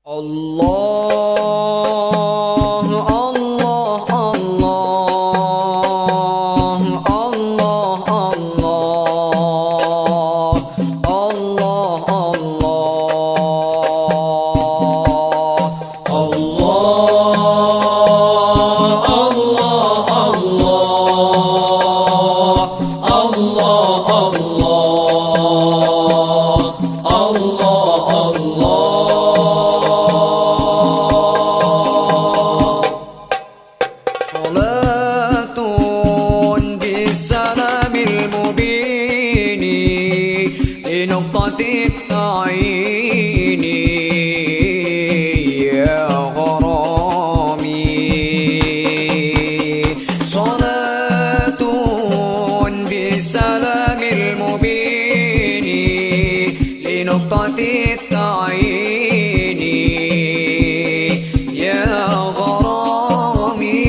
Allah Allah Allah Allah Allah Allah Allah Allah Allah Allah Allah Allah Allah. لنقطة التعيين يا غرامي، صلاة بالسلام المبين لنقطة التعيين يا غرامي،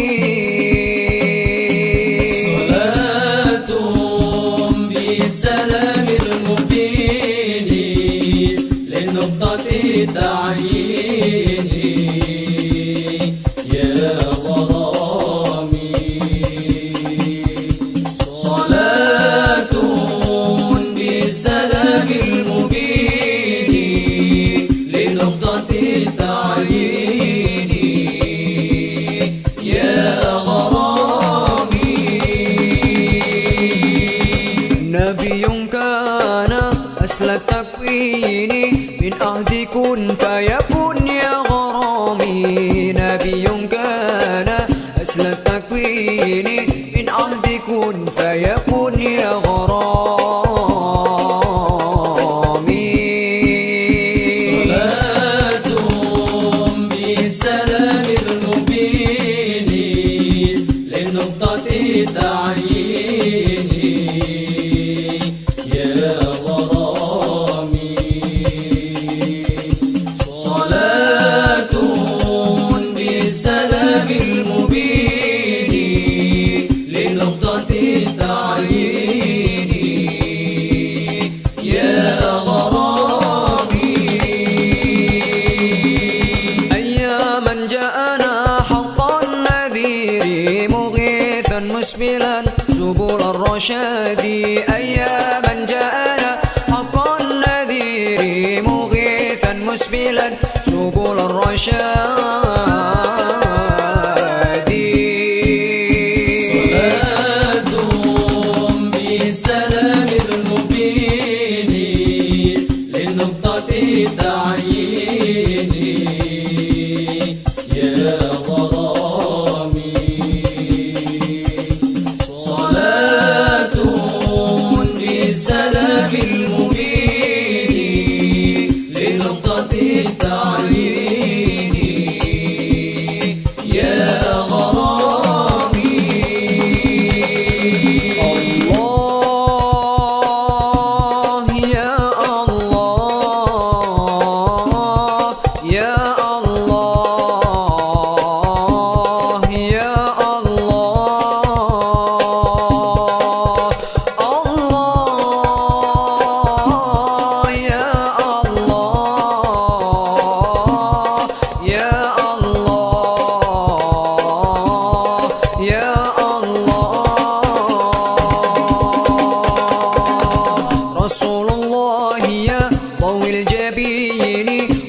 صلاة بالسلام المبين لنقطة التعيين يا غرامي، صلاة بالسلام المبين لنقطة التعيين يا غرامي. نبي كان أصل التكوين من عهد كن فيكون يا غرامي، نبي كان أصل التكوين من عهد كن فيكون يا غرامي، صلاة بالسلام المبين لنقطة التعيين يا غرامي، صلاة بالسلام المبين لنقطة التعيين يا غرامي. أياما جاءنا حق النذير مغيثا مسبلا سبل الرشاد، أياما جاءنا حق النذير مغيثا مسبلا سبل الرشاد. صلاة بالسلام المبين لنقطة التعيين يا غرامي، صلاة بالسلام المبين لنقطة التعيين يا غرامي. الله يا الله يا الله يا الله الله يا الله يا الله يا الله. رسول الله يا ضوء الجبين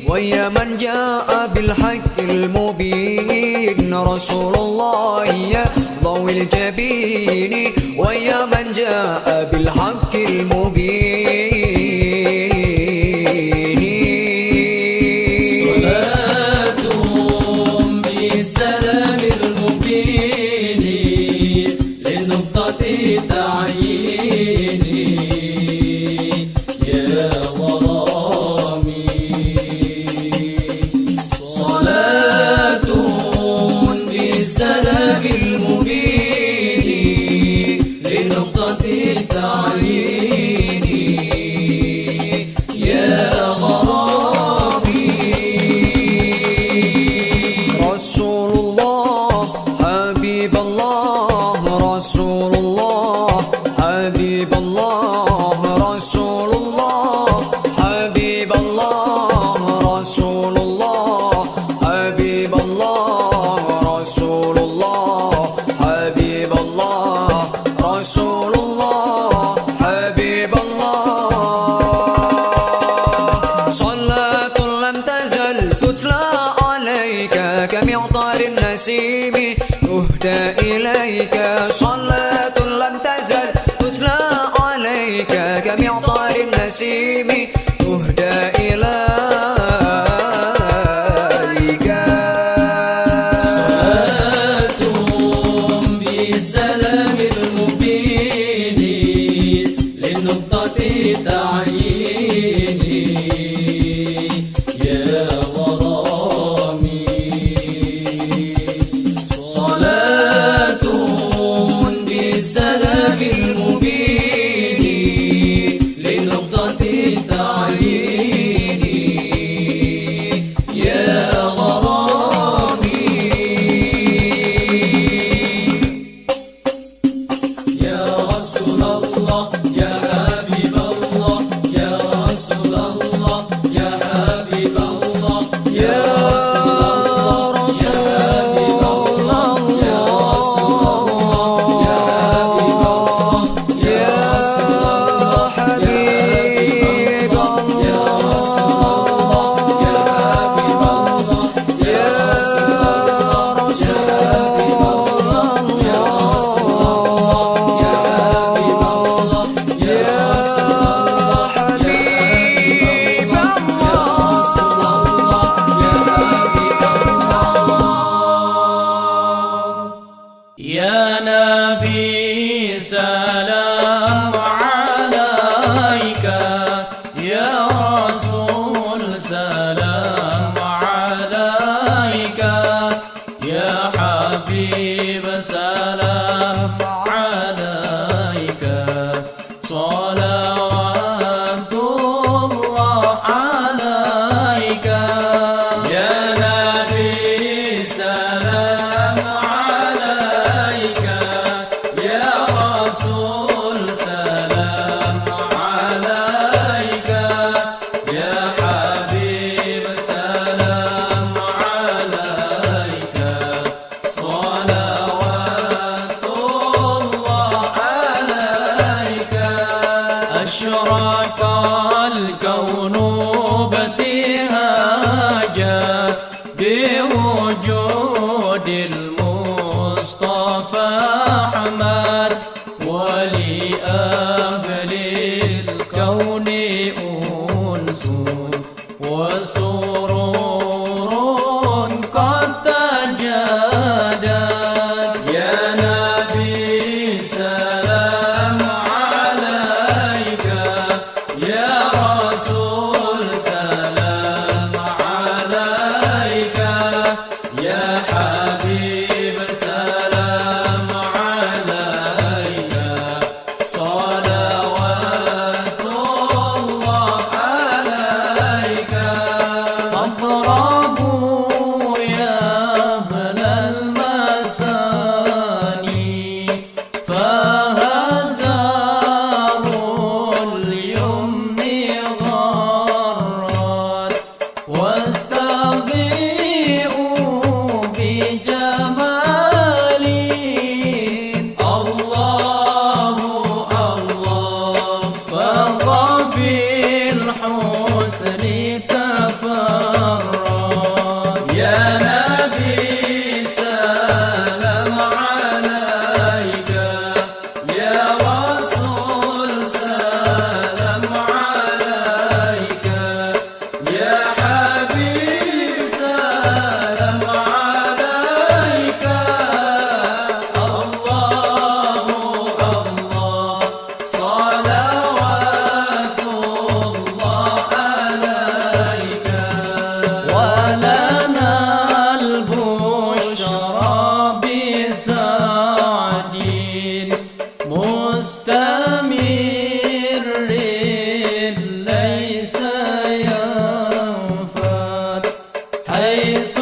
ويا من جاء بالحق المبين، رسول الله يا ضوء الجبين ويا من جاء بالحق المبين. صلاة بالسلام المبين لنقطة التعيين يا غرامي، صلاة بالسلام المبين لنقطة التعيين. النسيم تهدى إليك صلاة لم تزل تتلى عليك كمعطر النسيم تهدى إليك صلاة بالسلام المبين للنقطة تعيين يا غرامي صلاة بالسلام المبين لنقطة التعيين يا غرامي يا رسول الله يا حبيب الله يا رسول الله يا حبيب الله يا رسول الله يا حبيب الله يا رسول الله يا حبيب الله يا رسول الله حبيب يا رسول الله يا حبيب الله يا رسول الله يا حبيب الله يا رسول الله يا حبيب الله يا رسول الله حبيب يا رسول الله يا حبيب الله. يا نبي سلام عليك يا رسول سلام عليك يا حبيب سلام عليك صلوات الله عليك يا نبي سلام عليك يا رسول سلام عليك يا حبيب سلام عليك صلوات الله عليك. أشرق الكون ابتهاجا بوجود المصطفى أحمد ولأهل الكون أنس وسرور قد تجدد. يا نبي سلام عليك يا رسول سلام عليك يا حبيب سلام عليك صلوات الله عليك. فاضربوا يا أهل المساني فهزار اليمن غرت واستضيئوا بجمال الله الله فضى في الحسن تفرد. يا نبي سلام عليك يا رسول سلام عليك يا حبيب سلام عليك الله الله صلوات الله عليك. ولنا البشرى بسعد مستمر ليس ينفد حيث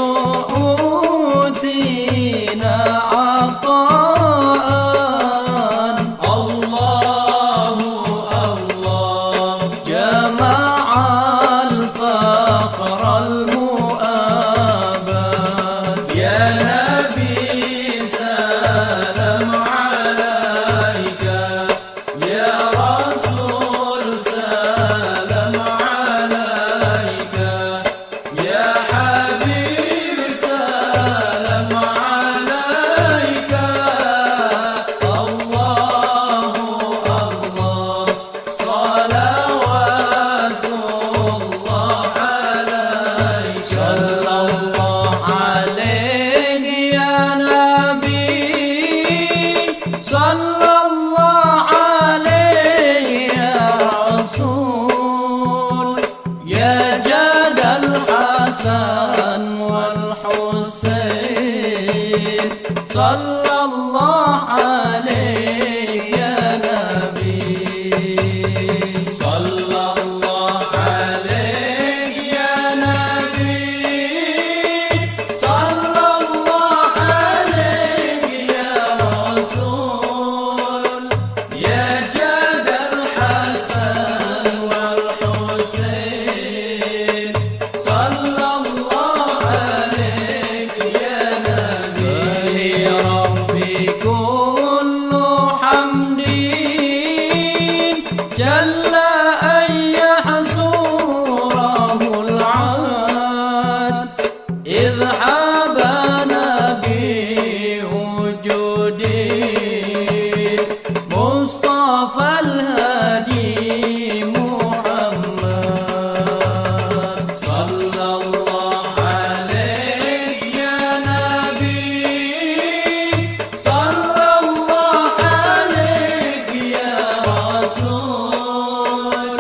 أوتينا عطاء. الله الله جمع الفخر المؤبد. يا نبي سلام عليك يا رسول سلام عليك يا حبيب الحسن والحسين صلى الله عليك يا نبي صلى الله عليك يا نبي صلى الله عليك يا رسول يا جد الحسن والحسين صلى الله عليك يا نبي ربي كل حمد جل أن يحصره العاد إذ حبنا بوجود مصطفى الهادي محمد صلى الله عليك يا نبي صلى الله عليك يا رسول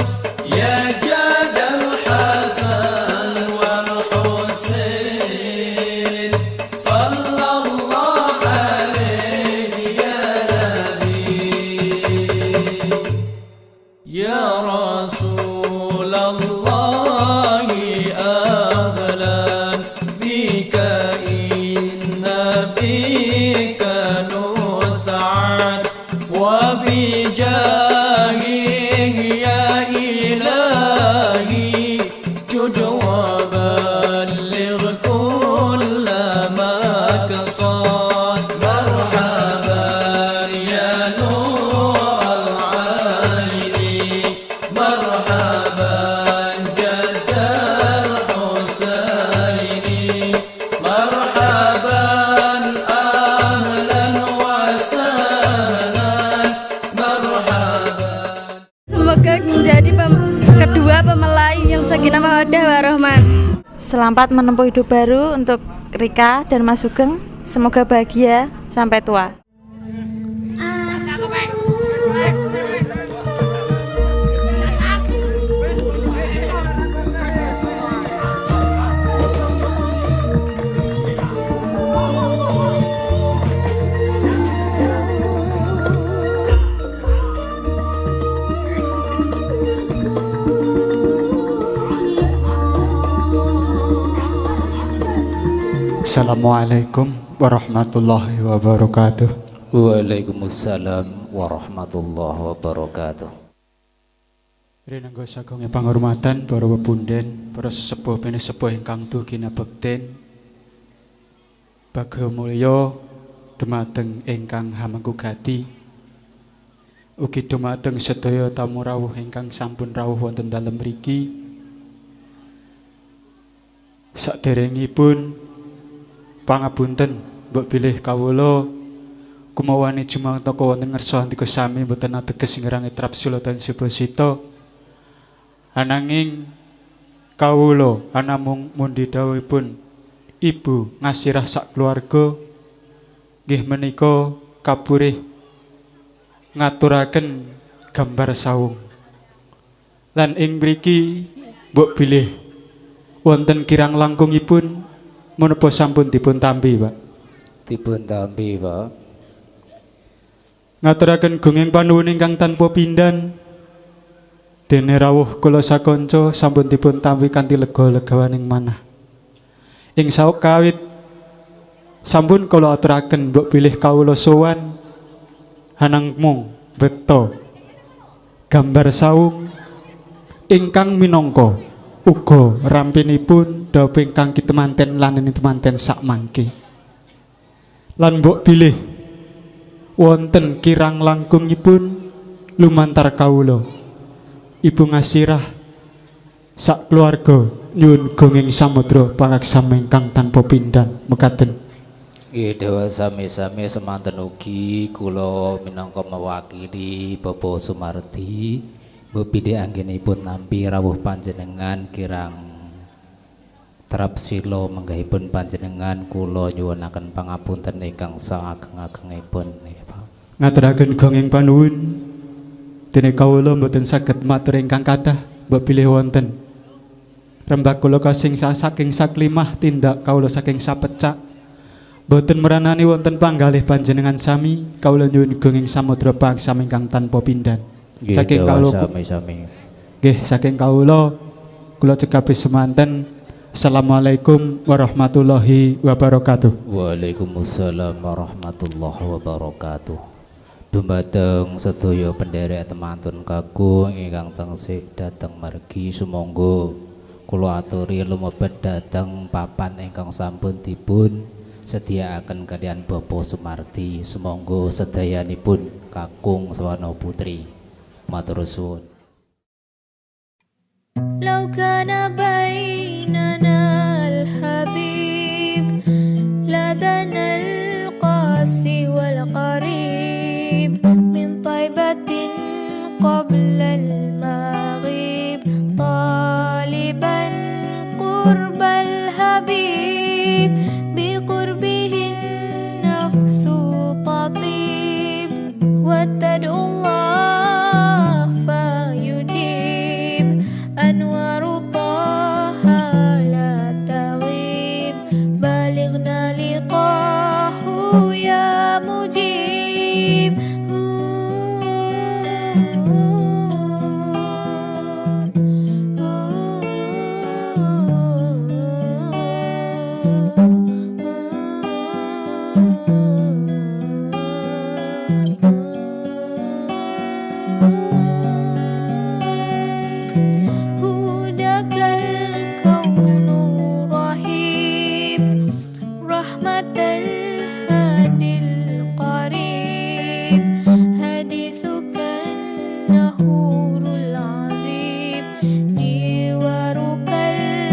يا جد الحسن والحسين صلى الله عليك يا نبي يا رسول الله أهلا بك إن بك نسعد وبجاهه يا إلهي جد وبلغ كل مقصد مرحبا يا نور العين مرحبا جد الحسين مرحبا أهلا وسهلا مرحبا Semoga menjadi kedua pemelai yang sakinah mawaddah warahmah. Selamat menempuh hidup baru untuk Rika dan Mas Sugeng. Semoga bahagia sampai tua. Assalamualaikum warahmatullahi wabarakatuh. Waalaikumsalam warahmatullahi wabarakatuh. Rinangga sagung panghormatan para pepunden, para sesepuh pinisepuh ingkang dugi nabekten. Bagya mulya dumateng ingkang hamengku gati. Ugi dumateng sedaya tamu rawuh ingkang sampun rawuh wonten dalem mriki. Saderengipun pangapunten mbok bilih kawula kumawani jumangtaka wonten ngersa andika sami mboten ateges ingkang etrap sila lan subasita. Ananging kawula anamung mundi dawuhipun ibu ngasirah sak keluarga nggih menika kapurih ngaturaken gambar sawung. Lan ing mriki mbok bilih wonten kirang langkungipun menapa sampun dipun tampi, Pak? Dipun tampi, Pak. Ngaturaken gunging panuwun ingkang tanpa pindhan. Dene rawuh kula sakanca sampun dipun tampi kanthi lega-legawaning manah. Ing sauk kawit sampun kula aturaken mbok bilih kawula sowan hanangmung bekta gambar sawung ingkang minangka uga rampinipun dhawuh ingkang kitemanten lan temanten sak mangke. Lan mbok bilih wonten kirang langkungipun lumantar kawula ibu ngasirah sak keluarga nyuwun gonging samudra pangaksama ingkang tanpa pindhan mekaten. Nggih dewa sami-sami semanten ugi kula minangka mewakili Bapak Sumardi mbok bilih anggenipun nampi rawuh panjenengan kirang trap sila menggahipun panjenengan kula nyuwunaken pangapunten ingkang saageng-agengipun nggih Pak. Ngaturaken gonging panuwun. Dene kawula mboten saged matur ingkang kathah mbok bilih wonten Rembag kula kasing saking saklimah tindak kawula saking sapecak. Boten meranani wonten panggalih panjenengan sami, kawula nyuwun gunging samudra pangsami ingkang tanpa pindhan. Saking kawula sami-sami. Nggih, saking kawula kula cekapi semanten. Assalamualaikum warahmatullahi wabarakatuh. Waalaikumsalam warahmatullahi wabarakatuh. Dumateng sedaya penderek temantun kakung ingkang tansih dhateng margi sumangga kula aturi lumebet dhateng papan ingkang sampun dipun sediakaken kaliyan Bapak Sumardi. Sumangga sedayanipun kakung sawana putri. Matur suwun. لو كان بيننا الحبيب لدنا القاسي والقريب من طيبة قبل المغيب طالبا قرب الحبيب بقربه النفس تطيب وتدعو الله فيجيب أنوار طه لا تغيب بلغنا لقاه يا مجيب. هداك الكون الرهيب رحمة الهادي القريب حديثك النهور العزيب جوارك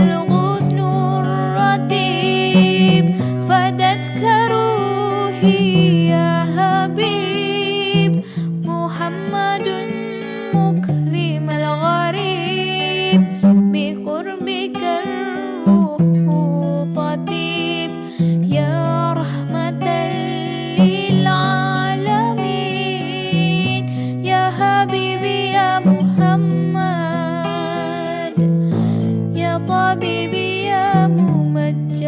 الغصن الرتيب فدتك روحي يا حبيب محمد مكرم الغريب بقربك الروح تطيب يا رحمة للعالمين يا حبيبي يا محمد يا طبيبي يا ممجد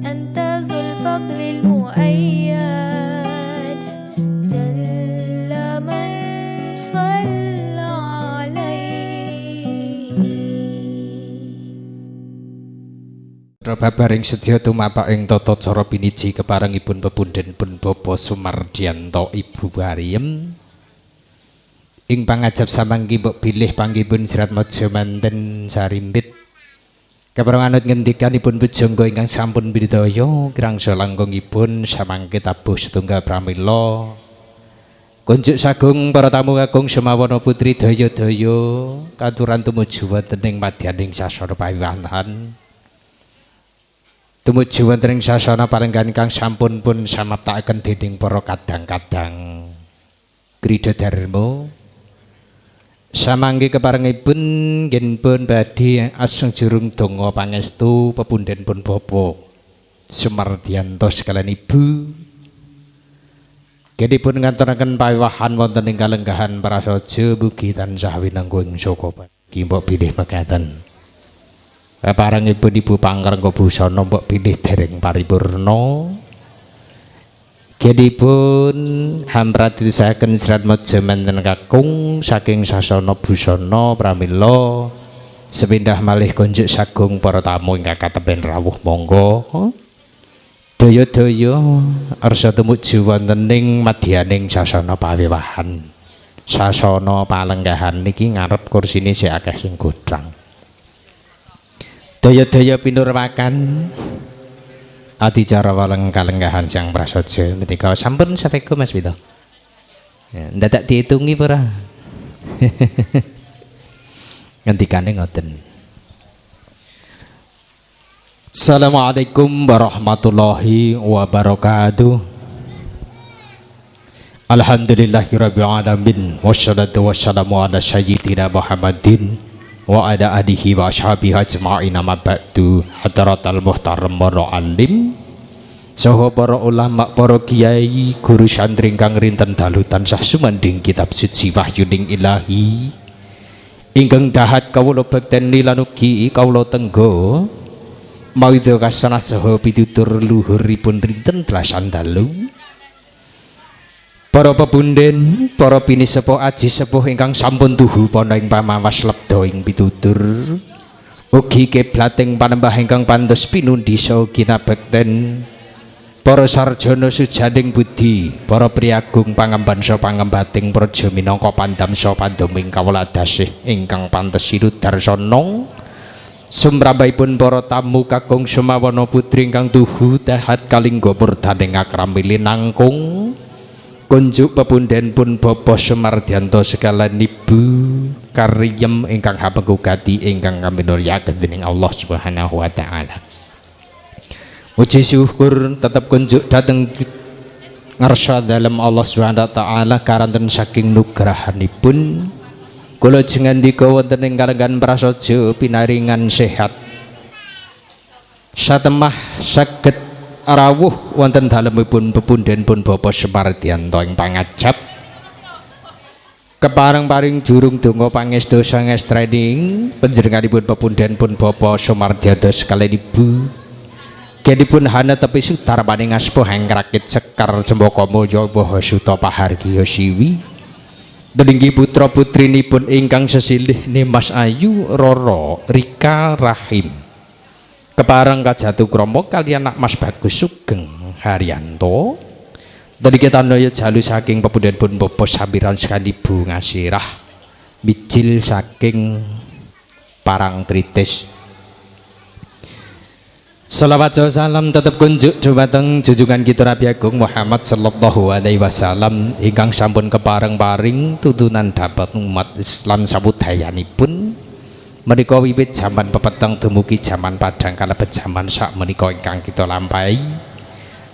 أنت ذو الفضل المؤيد جل من صلى عليه. Babaring sedya tumapak ing tata cara piniji keparengipun pepundhen-pun Bapak Sumardianto Ibu Wariem. Ing pangajap samangki mbok bilih panggihipun Serat Maja manten sarimbit. Kepareng anut ngendikanipun pujangga ingkang sampun pidaya kirangsa langkungipun samangke tabuh setunggal pramila. Kunjuk sagung para tamu kakung semawana putri daya-daya katuran tumuju wonten ing madyaning sasana pawiwahan. Tumuju wonten ing sasana palenggan kang sampun pun samaptakaken dening para kadang-kadang Krida Dharma. Samangke keparengipun nggih pun badhe asung jurung donga pangestu pepundhen pun Bapak Sumardianto sekalian Ibu. Nggih ngantonaken pawiwahan wonten ing kalenggahan prasaja mugi tansah winengku ing saka pagi mbok bilih mekaten. Keparengipun Ibu Pangrengga Busana mbok bilih dereng paripurna. Genipun hamratisaken Serat Maja manten kakung saking sasana busana pramila sepindah malih kunjuk sagung para tamu ingkang katepen rawuh monggo. Daya-daya arsa tumuju wonten ing madyaning sasana pawiwahan. Sasana palenggahan niki ngarep kursine sik akeh sing godrang. Daya-daya pinurwakan adicara waleng kalenggahan siang prasaja menika sampun sapeko Mas Wito. Ya, ndadak diitungi apa ora? Ngendikane ngoten. Assalamualaikum warahmatullahi wabarakatuh. Alhamdulillahirabbil alamin wassalatu wassalamu ala sayyidina Muhammadin wa ala alihi wa ashabihi ajma'in amma ba'du. Hadratal muhtaram para alim saha para ulama, para kiai, guru santri ingkang rinten dalu tansah sumandhing kitab suci wahyuning ilahi. Ingkang dahat kawula bekteni lan ugi kawula tengga mawidha kasanah saha pitutur luhuripun rinten tlasan dalu. Para pepunden, para pinisepuh aji sepuh ingkang sampun tuhu pana ing pamawas lebda ing pitutur. Ugi kiblating panembah ingkang pantes pinundi saha kinabekten. Para sarjana sujaning budi, para priyagung pangemban saha pangembating praja minangka pandam saha panduming kaweladasih ingkang pantes sinudarsana. Sumrambahipun para tamu kakung sumawana putri ingkang tuhu dahat kalingga murdaning akramili nangkung. Kunjuk pepunden pun Bapak Sumardianto sekalian Ibu Kariem ingkang hapengugati ingkang kaminulyaken dening Allah Subhanahu wa taala. Muji syukur tetep kunjuk dhateng ngarsa dalem Allah Subhanahu wa taala karanten saking nugrahanipun kula jengandika wonten ing kalenggan prasaja pinaringan sehat satemah saged rawuh wonten dalemipun pepunden pun Bapak Sumardianto ing pangajap kepareng paring jurung donga pangestu sangestrening panjenenganipun pepunden pun Bapak Sumardianto sekalian Ibu genipun hana tepi sudarmaning aspa hangrakit sekar cempaka mulya maha suta pahargya siwi delinggi putra putrinipun ingkang sesilih Nimas Ayu Roro Rika Rahim kepareng kajatu krama kaliyan anak Mas Bagus Sugeng Haryanto delinggi tandaya jalu saking pepunden pun Bapak Samiran sekalian Ibu Ngasirah mijil saking Parangtritis. Salawat salam tetep kunjuk dumateng junjungan kita Nabi Agung Muhammad sallallahu alaihi wasallam ingkang sampun kepareng paring tuntunan dhateng umat Islam sabudayanipun menika wiwit jaman pepeteng dumugi jaman padhang kalebet jaman sak menika ingkang kita lampahi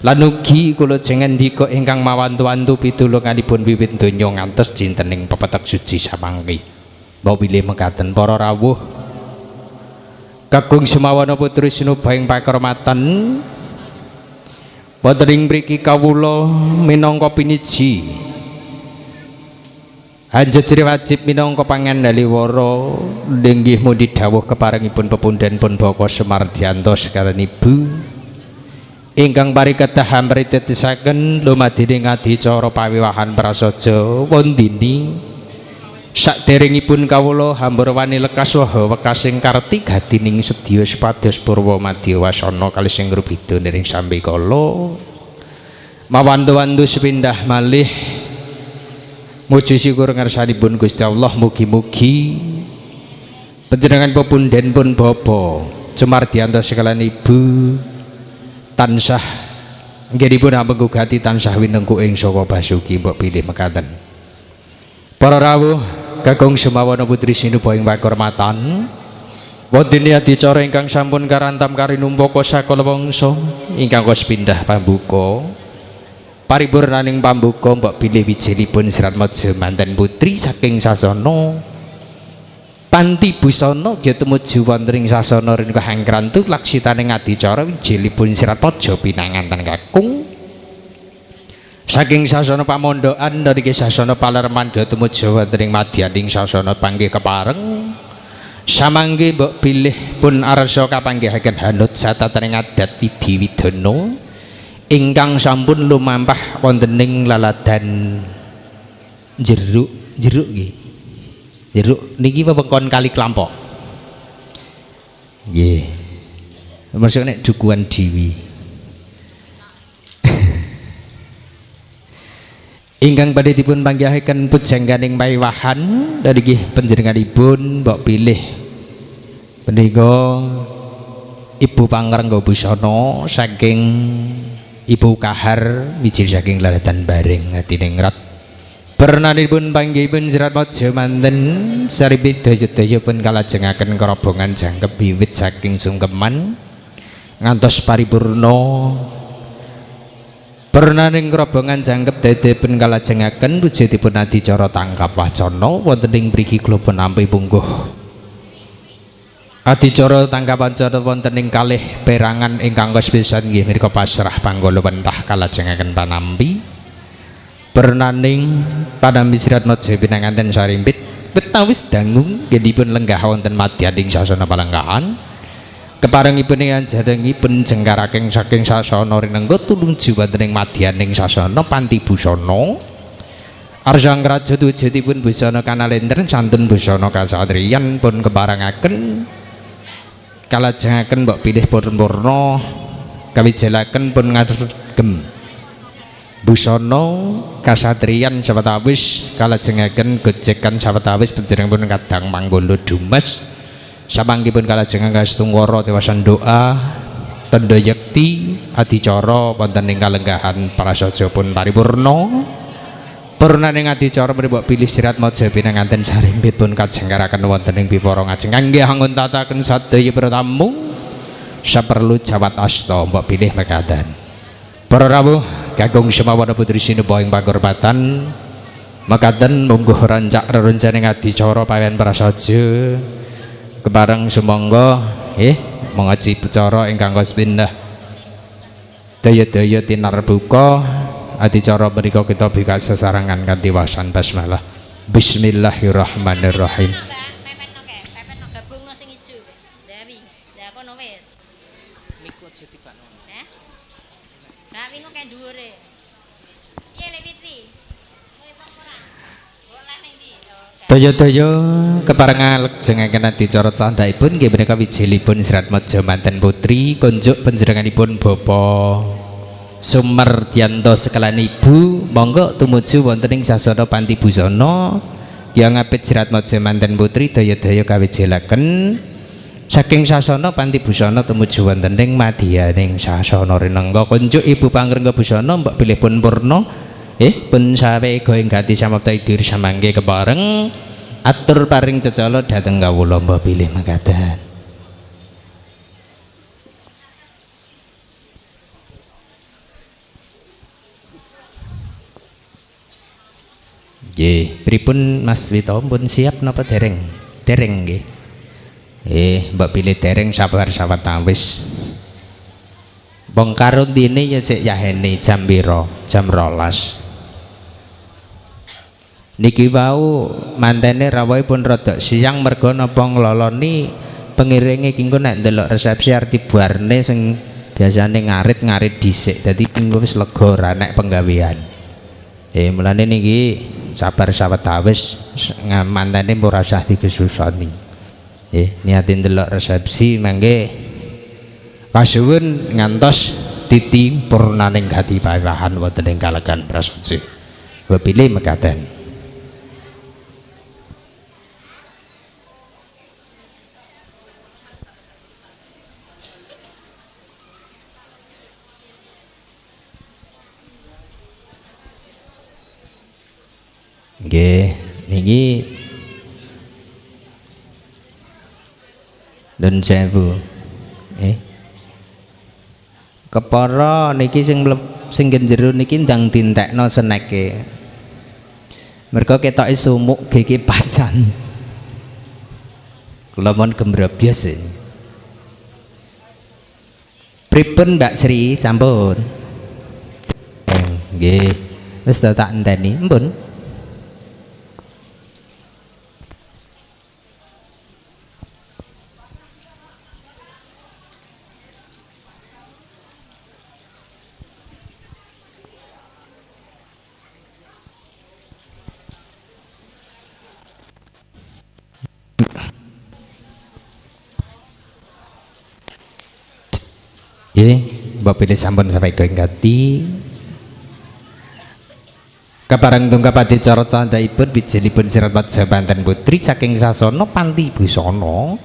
lan ugi kula jengendika ingkang mawantu-wantu pitulunganipun wiwit donya ngantos dintening pepeteng suci samangke. Mbok bilih mekaten para rawuh kakung sumawana putri sinuba ing pakarmatan wonten ing mriki kawula minangka piniji anjejere wajib minangka pangandaliwara linggih mundi dawuh keparengipun pepunden pun Bapak Sumardianto sekalian Ibu ingkang parikedah amritetisaken lumadene adicara pawiwahan prasaja wondini saderengipun kawula hamburwani lekas waha wekasing karti gadining sedya supados purwa madya wasana kalih sing rubida niring sambikala mawantu-wantu sepindah malih muji syukur ngarsanipun Gusti Allah mugi-mugi panjenengan pepunden pun Bapak Sumardianto sekalian Ibu tansah nggihipun hamengugati tansah winengku ing saka basuki mbok pilih mekaten. Para rawuh kakung sumawana putri sinuba ing pakurmatan wonten adicara ingkang sampun karantam karinumpaka sakala wangsa ingkang kos pindah pambuka paripurnaning pambuka mbok bilih wijilipun Serat Maja manten putri saking sasana Panti Busana ya tumuju wonten ing sasana rinka hangkrantu laksitaning adicara wijilipun Serat Maja pinanganten kakung saking sasana pamondokan niki sasana palerman ya tumuju wonten ing madyaning sasana panggih kepareng samangke mbok bilih pun arsa kapanggihaken hanut satataning adat widhi widana ingkang sampun lumampah wonten ing laladan jeruk jeruk nggih jeruk niki wewengkon Kali Klampok nggih maksud nek dukuhan dewi ingkang badhe dipun panggihaken pujangganing pawiwahan dari nggih panjenenganipun mbok pilih menika Ibu Pangrengga Busana saking Ibu Kahar mijil saking Lalatan Bareng Hadiningrat pernanipun panggihipun Serat Maja manten saripit daya-daya pun kalajengaken kerobongan jangkep wiwit saking sungkeman ngantos paripurna pernaning kerobongan jangkep dede pun kalajengaken wujudipun adicara tangkap wacana wonten ing mriki kula nampi pungguh adicara tangkap wacana wonten ing kalih perangan ingkang pisan nggih menika pasrah panggala wentah kalajengaken panampi pernaning panampi Serat Maja pinanganten sarimpit Betawis dangu nggih lenggah wonten madyaning sasana palenggahan. Keparengipun ingkang jarengipun jengkaraken saking sasana rinengga tumuju wonten ing madyaning sasana panti busana. Arsang raja wujudipun busana kanalendren santun busana kasatriyan pun keparengaken kalajengaken mbok pilih purna kawijelaken pun ngagem busana kasatriyan sawetawis kalajengaken gojekan sawetawis panjenenganipun kadang manggala dumes samangkipun kalajengaken kastungkara tewasan doa tandha yekti adicara wonten ing kalenggahan prasaja pun paripurna. Purnaning adicara mripok pilih sirat maja pinanganten sarimbit pun kajengkaraken wonten ing pipara ngajeng kangge anguntataken sadaya para tamu saperlu jawat asta mbok pilih mekaten. Para rawuh kakung semawana putri sinupa ing pakurmatan mekaten mungguh rancak rerencaning adicara pawen prasaja kepareng sumangga nggih mengaji bicara ingkang kaspindah daya-daya tinarbuka adicara menika kita bikak sesarengan kanthi wasan basmalah. Bismillahirrahmanirrahim. Daya-daya keparengan lajengaken adicara candhaipun nggih menika wijilipun Serat Maja Manten Putri kunjuk panjenenganipun Bapak Sumardianto sekalian ibu monggo tumuju wonten ing sasana panti busana yang ngapit Serat Maja Manten Putri daya-daya kawijelaken saking sasana panti busana tumuju wonten ing madyaning sasana rinengga kunjuk ibu pangrengga busana mbok bilih pun purna pun sawega ing gati samapta idir samangke kepareng atur paring cecala dhateng kawula mbok bilih mekaten. Nggih, pripun Mas Wito pun siap napa dereng? Dereng nggih. Mbok pilih dereng sabar sawetawis. Wong karuntine ya sik yahene jam pira? Jam 12. Niki wau mantene rawuhipun rada siang merga napa ngloloni pengiringe ki engko nek ndelok resepsi arti barne sing biasane ngarit-ngarit dhisik. Dadi engko wis lega ora nek penggawean. Mulane niki sabar sawetawis mantene ora usah dikesusoni. Niate ndelok resepsi mangke kasuwun ngantos titi purnaning gati pawahan wonten ing kalegan prasaja. Wepilih mekaten. Nggih, niki dan sewu. Kepara niki sing sing jero niki ndang dintekno seneke. Mergo ketoke sumuk ge kipasan. Kula mon gembrabyas. Pripun Mbak Sri sampun? Nggih. Wis tak enteni, mpun. Nggih, mbok pilih sampun sampai ing gati. Kapareng tungkap adicara candhaipun wijilipun Sirat Maja Banten Putri saking sasana panti busana.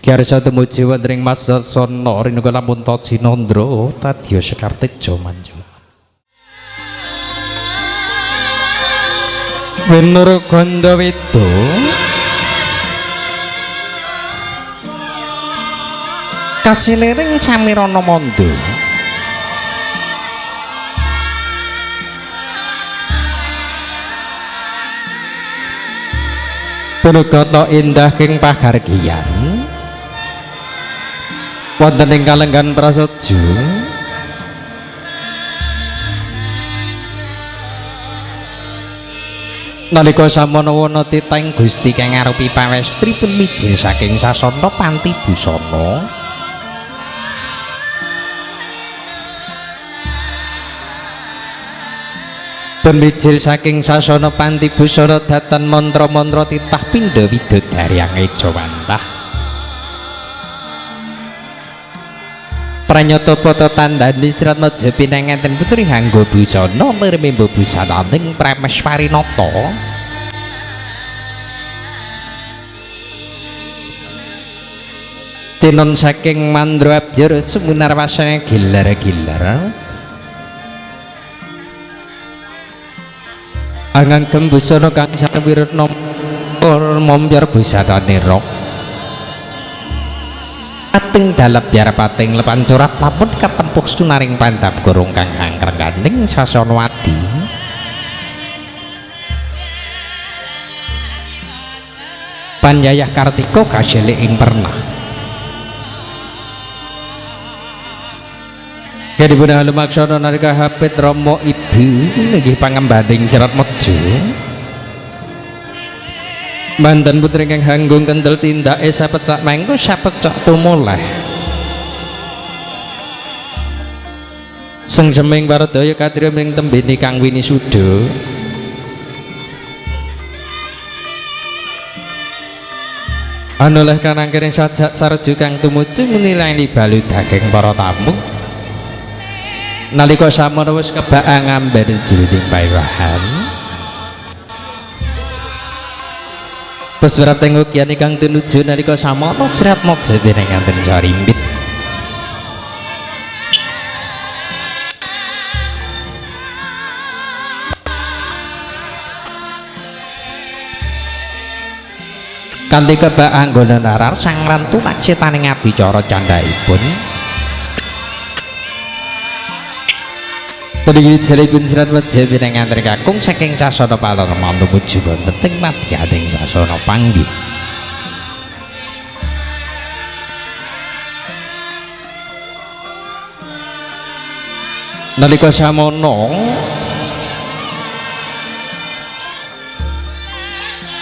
Ki arsa tumuju wonten ing Masasana rinungga lamun Tajinandra tadya sekar teja manja. Wenur Gandaweda kasiliring samirana mandha punugata indah king pagargiyan wonten ing kalenggan prasaja Nalika samono wana titahing Gusti kang ngarupi pawestri pun mijil saking sasana panti busana. Pun mijil saking sasana panti busana datan mantra-mantra titah pindha widodari angejawantah. Pranyata pata tandhani Siratmaja pinanganten putri nganggo busana nirmimba busananing Prameswarinata. Tinon saking mandra abjur sumunar wasane gilar-gilar. Angangkem busana kang sawiretna mombyar busanane rok. Pating dalep biar pating lepan surat lamun ketempuh sunaring pandap gurung kang angkrengganing sasana adi. Panjayah Kartika kaselik ing pernah. Gadipun halumaksana nalika hapit Rama ibu nggih pangembaning Siratmaja. Manten putri kang hanggung kendel tindake sapecak mangku sapecak tumoleh. Sengseming paradaya katriya mring tembene kang winisuda. Anoleh karangkering sajak sarju kang tumuju menilai balu daging para tamu. Nalika samono wis kebak ngambar jroning paewahan. Peswerat tengokian ingkang tinuju nalika samono Siratmaja pinanganten sarimbit. Kanthi kebak anggone narar sang ratu taksitaning adicara candhaipun. Tadi jalipun Siratmaja pinanganten kakung saking sasana palarman tumuju wonten ing madyaning sasana panggih. Nalika samono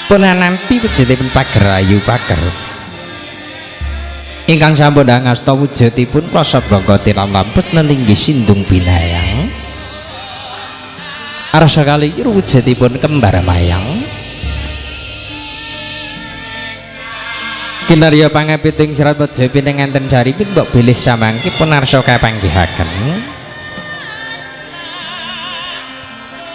pun nampi wujudipun pager ayu pager ingkang sampun angasta wujudipun klasa blangka tilam lampet nelinggi sindung binayang. Arsa kali wujudipun kembar mayang. Kinarya pangapiting Siratmaja pinanganten jaripun mbok bilih samangke pun arsa kapanggihaken.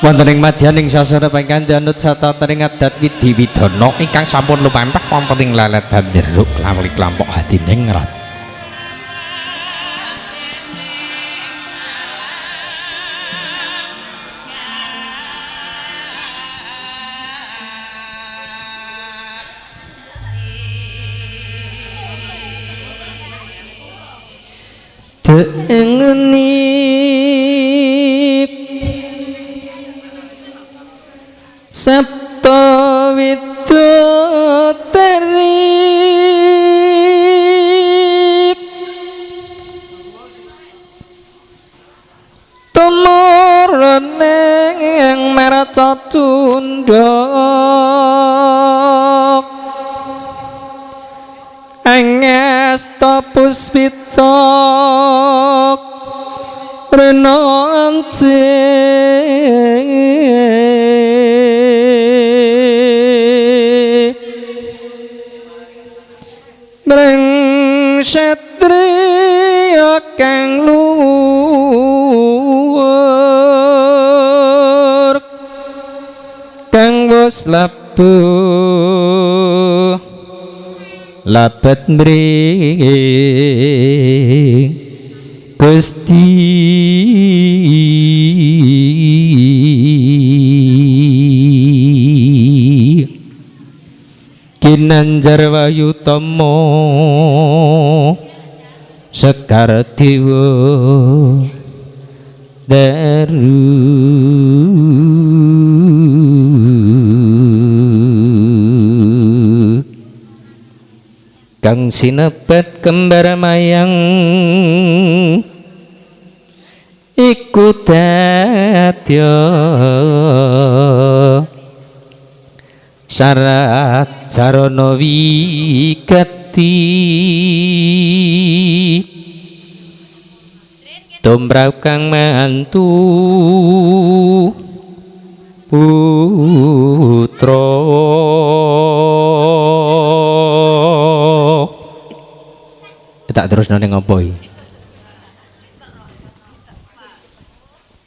Wonten ing madyaning sasana pangkandhan anut satataring adat widhi widana ingkang sampun lumampah wonten ing leledan jeruk lawli klampok hadiningrat. Dengenit Sabta Widodari tumurun ing meraca tunduk angesta puspita renanti mring satriya kang luhur kang wis labuh labet mring Gusti. Kinanjar Wayutama Sekar Dewa Daru. Kang sinebet kembar mayang iku dadya Syarat carana wigati tumrap kang mantu putra. Tak terus ning opo iki?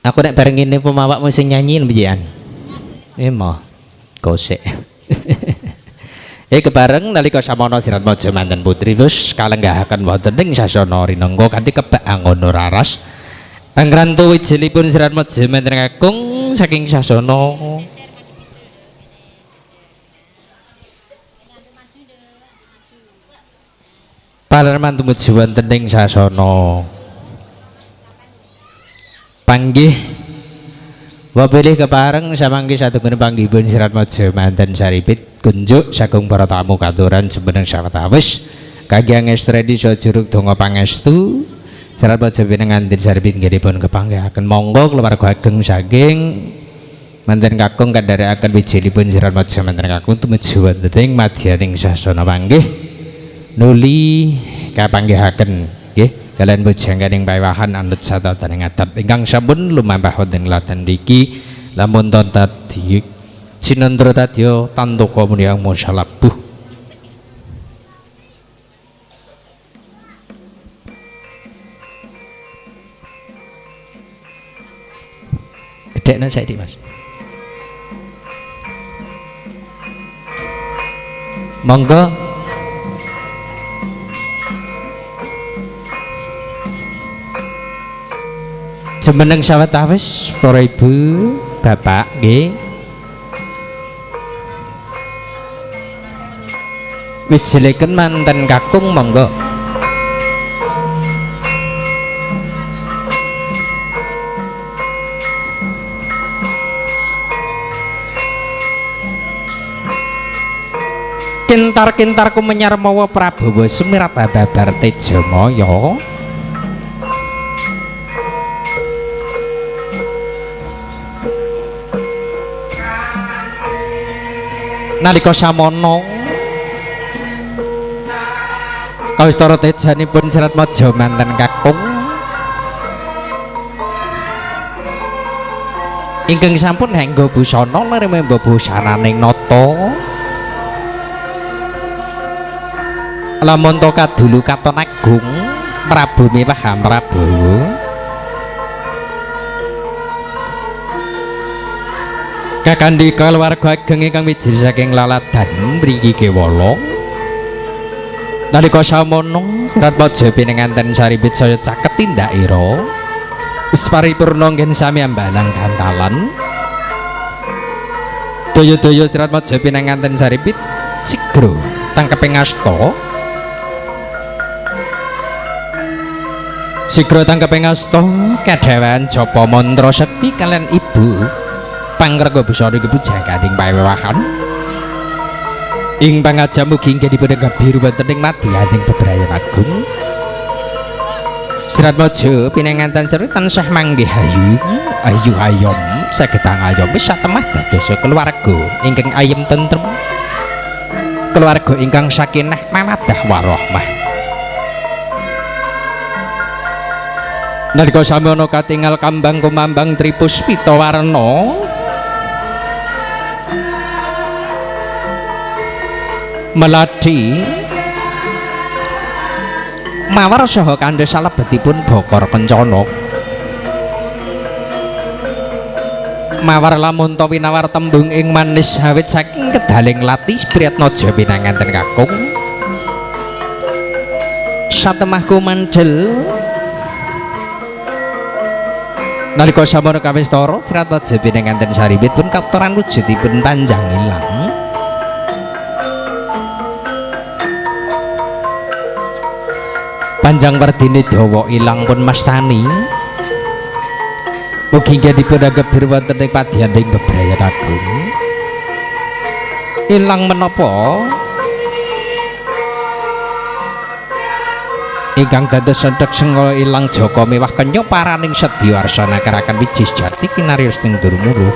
Aku nek bareng ngene pemawakmu sing nyanyi piyean? Emoh kosek. Kebareng nalika samono Siratmaja manten putri wis kalenggahaken wonten ing sasana rinengga kanthi kebak angono raras. Angrantu wijilipun Siratmaja manten kakung saking sasana palerman tumuju wonten ing sasana panggih. Wapilih kepareng samangke satunggalipun panggihipun Siratmaja manten saripit kunjuk sagung para tamu katuran jumeneng sawetawis kangge angestreni sajuruk donga pangestu Siratmaja pinanganten saripit nggihipun kepanggihaken monggo keluarga ageng saking manten kakung kandharekaken wijilipun Siratmaja manten kakung tumuju wonten ing madyaning sasana panggih nuli kapanggihaken nggih kalian bujangganing paewahan anut satataning adat ingkang sampun lumampah wonten ladan mriki lamun tadi cinendra tadya tantuka muniyang musalabuh. Gedhekno saiki Mas. Monggo. Jumeneng sawetawis para ibu, bapak nggih. Wijileken manten kakung monggo. Kintar-kintarku menyar mawa Prabowo Sumirat babar Tejamaya. Nalika samono kawistara tejanipun Siratmaja manten kakung ingkang sampun hangga busana liremba busananing nata lamun to kadulu katon agung Prabu mewah Prabowo kakandhi keluarga ageng ingkang wijil saking laladan mriki kewala. Nalika samono Siratmaja pinanganten saribit saya caket tindakira wis paripurna nggen sami ambalang gantalan. Daya-daya Siratmaja pinanganten saribit sigra tangkeping asta. Sigra tangkeping asta kadhawan japa mantra sekti kalian ibu pangrega busana iki pujangganing paewahan ing pangajam mugi inggih dipun biru wonten ing madyaning bebrayan agung. Siratmaja pinanganten seru tansah manggih ayu ayu ayom saged angayomi satemah dados keluarga ingkang ayem tentrem, keluarga ingkang sakinah mawaddah warahmah. Nalika samono katingal kambang kumambang tripuspita warna melati mawar saha kandha salebetipun bokor kencana mawar lamun ta winawar tembung ing manis awit saking kedaling lati Priyatnaja pinanganten kakung satemah kumandel. Nalika samono kawistara Siratmaja pinanganten saribit pun kaptoran wujudipun panjang ilang. Panjang werdine dawa ilang pun mastani. Mugi inggih dipun anggep wonten ing padyaning bebrayan agung. Ilang menapa ingkang dados senthek sengkala ilang jaka mewah kenya paraning sedya arsana kerakan wiji sejati kinariyos ing durmuru.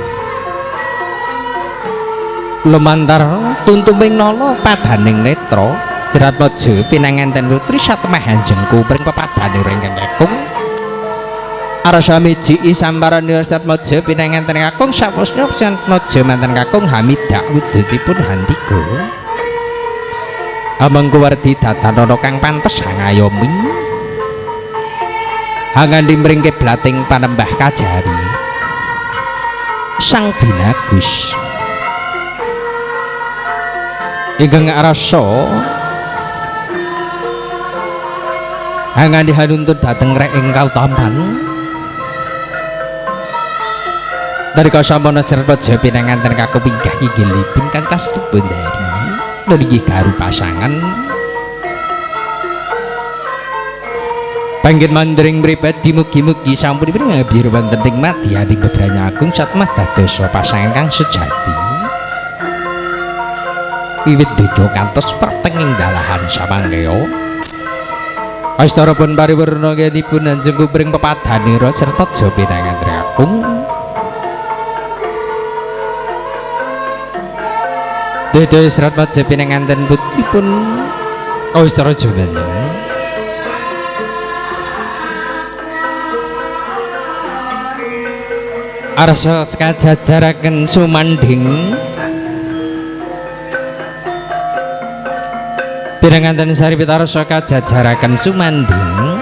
Lumantar tuntuming nala padaning netra Seratmaja pinanganten putri satemah anjengku pring pepadane ring kakung. Arasa miji sambaran Seratmaja pinanganten kakung sapusna Seratmaja manten kakung hamidak wujudipun hantiga. Amangku wardi dadanana kang pantes hangayomi. Hangandi mring kiblating panembah kajari. Sang Binagus ingkang arasa hangandi hanuntun dhateng rek ing kautaman. Nalika sampun Seratmaja pinanganten kakung pinggah inggilipun kang kastubundari niki garu pasangan panggih mandring pribadi mugi-mugi sampun ngabir wonten ing madyaning bebranya agung satmah dados pasangan kang sejati wiwit donya kantos prapteng ing dalahan samangkeya. Astarapun pariwurna ngenipun anjengku pring pepadhanira Seratmaja pinanganten kakung. Dede Seratmaja pinanganten putripun Kawistara Jumana. Arsa kajajaraken sumandhing pinanganten saripit arsa kajajaraken sumandhing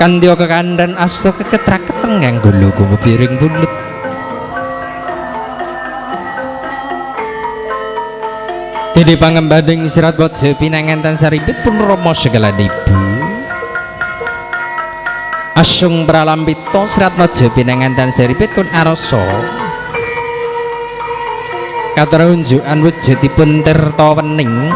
kanthi kekandhan asta keketraketeng nganggo lugu piring bulet. Dene pangembaning Seratmaja pinanganten saripit pun rama segalan ibu asung pralampita Seratmaja pinanganten saripit kun arasa katrunjukan wujudipun tirta wening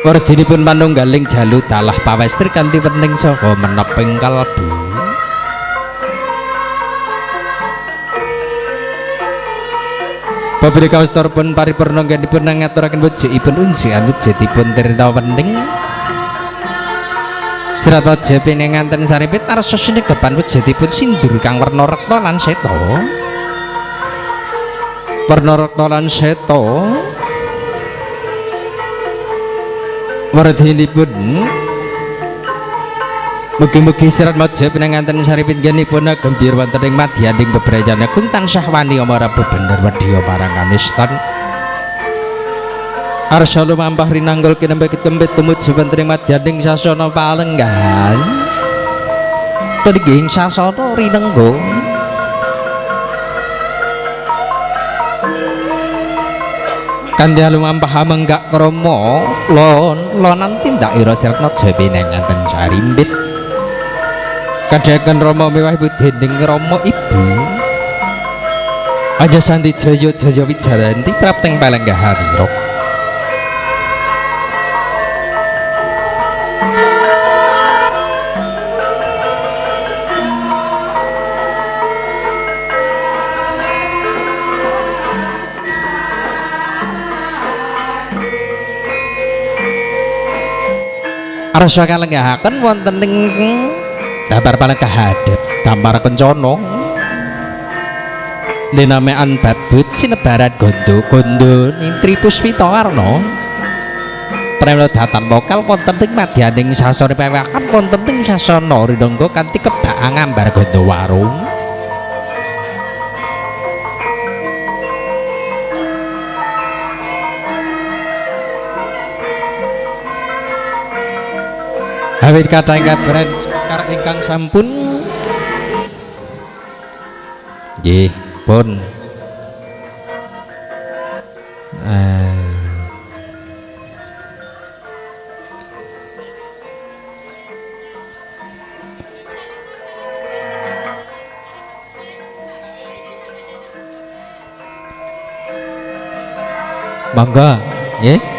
werdinipun manunggaling jalu dalah pawestri kanthi wening saha meneping kalbu. Bapak kawistara pun paripurna nggenipun ngaturaken wujudipun unjukan wujudipun tirta wening Seratmaja pinanganten saripit arsa sinegepan wujudipun sindur kang werna rekta lan seta. Werna rekta lan seta werdinipun mugi-mugi Seratmaja pinanganten saripit nggenipun gembir wonten ing madyaning bebrayan agung tansah wani amara bebener wedya marang kanistan. Arsa lumampah rinanggul kinembekit kembit tumuju wonten ing madyaning sasana palenggan. Ing sasana rinenggo kanthi lumampah menggak krama lon lonan tindakira Seratmaja pinanganten sarimbit. Kadhaken rama mewah ibu dening rama ibu Aja santi jaya jaya wijayanti prapteng palenggahan. Arsa kalenggahaken wonten ing damar palenggahan damar kencana linamean babut sinebaran gondo gondo ing Tripuspita warna premla datan lokal wonten ing madyaning sasana pewakan wonten ing sasana rinengga kanthi kebak ngambar gondo warung. Awit kathah kabaran ingkang sampun nggih pun monggo nggih.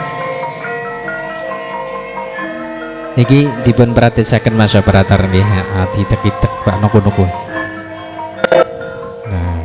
Niki dipun perhatisaken Mas operator nggih, ditek-itek Pak noku-noku. Nah.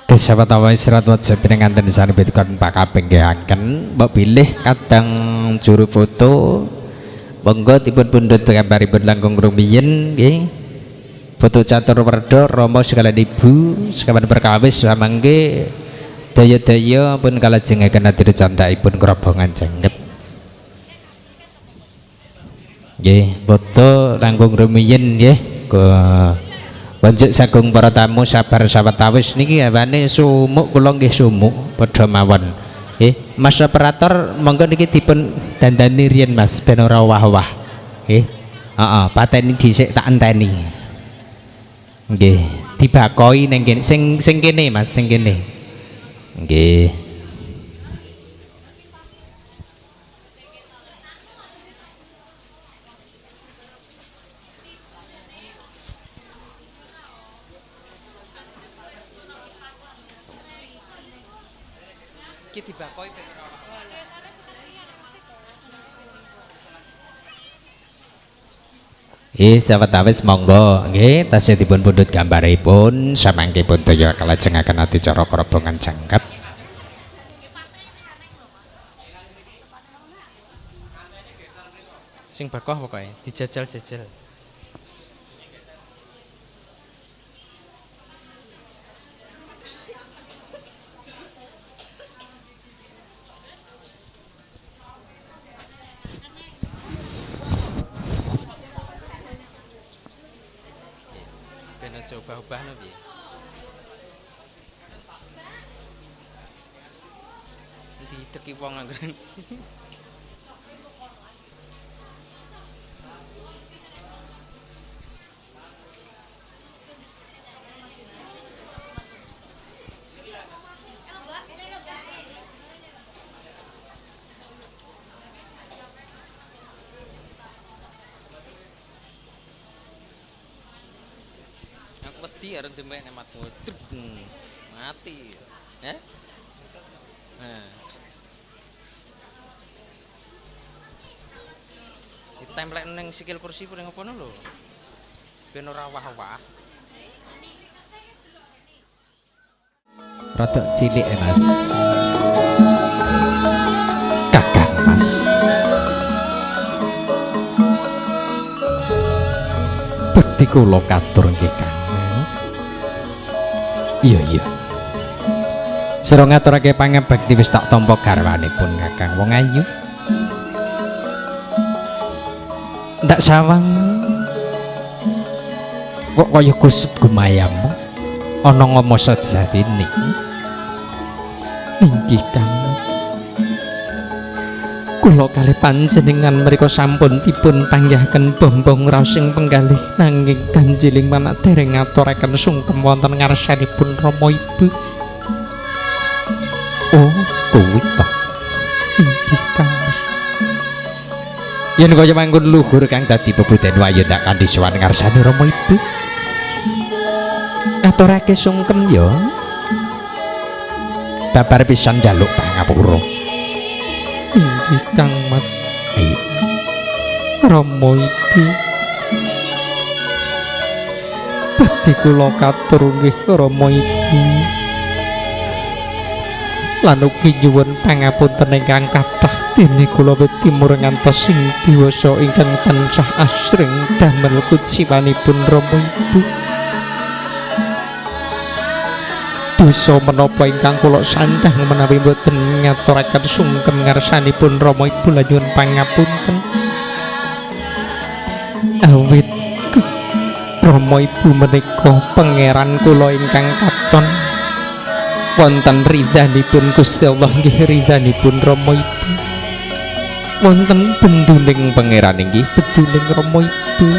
Sawetawis serat wajib pinanganten sanipun pakapenggihaken mbok bilih kadang juru foto monggo dipun pundhut gambaripun langkung rumiyin nggih. Foto catur werda Rama sekalian Ibu sekawan perkawis samangke daya-daya pun kalajengaken atur candhaipun krobongan jengket. Nggih, foto langkung rumiyin nggih. Wanjuk sagung para tamu sabar sawetawis niki awane sumuk kula nggih sumuk padha mawon. Nggih, Mas operator monggo niki dipun dandani riyen Mas ben ora wah-wah. Nggih. Heeh, pateni dhisik tak enteni. Nggih, dibakoi ning kene sing sing kene Mas, sing kene. Nggih. Iki dibakoi ben Sawetawis monggo nggih tasih dipun pundhut gambaripun samangke pun daya kalajengaken adicara krobongan jangkep. Sing bakoh pokoke dijajal-jajal. Ben aja obah-obah no piye. Diteki wong anggere. Aku wedi arep demek nek matmu. Mati. Eh? Nah. Ditemplek ning sikil kursi ning apa lho. Ben ora wah-wah. Rada cilik ya, Mas. Kakang Mas. Bekti kula katur nggih Kang Mas. Iya iya. Sira ngaturake pangabekti wis tak tampa garwanipun Kakang wong ayu. Ndak sawang kok kaya kusut gumayamu ana ngomo sejatine. Inggih Kang Mas. Kula kalih panjenengan mriku sampun dipun panggihaken bombong raos ing penggalih nanging ganjiling manak dereng ngaturaken sungkem wonten ngarsanipun Rama Ibu. Oh, kuwi ta. Inggih Kang Mas. Yen kaya mangkon luhur kang dadi pebuten wayu ndak kanthi sowan ngarsane Rama Ibu. Ngaturake sungkem ya. Babar pisan njaluk pangapura. Inggih Kang Mas. Ayo. Rama Ibu. Bekti kula katur nggih Rama Ibu. Lan ugi nyuwun pangapunten ingkang kathah dene kula wedi ngantos sing diwasa ingkang tansah asring damel kuciwanipun Rama Ibu. Dosa menapa ingkang kula sandhang menawi mboten ngaturaken sungkem ngarsanipun Rama Ibu lan nyuwun pangapunten. Awit Rama Ibu menika pangeran kula ingkang katon wonten ridhanipun Gusti Allah nggih ridhanipun Rama Ibu. Wonten benduning pangeran inggih benduning Rama Ibu.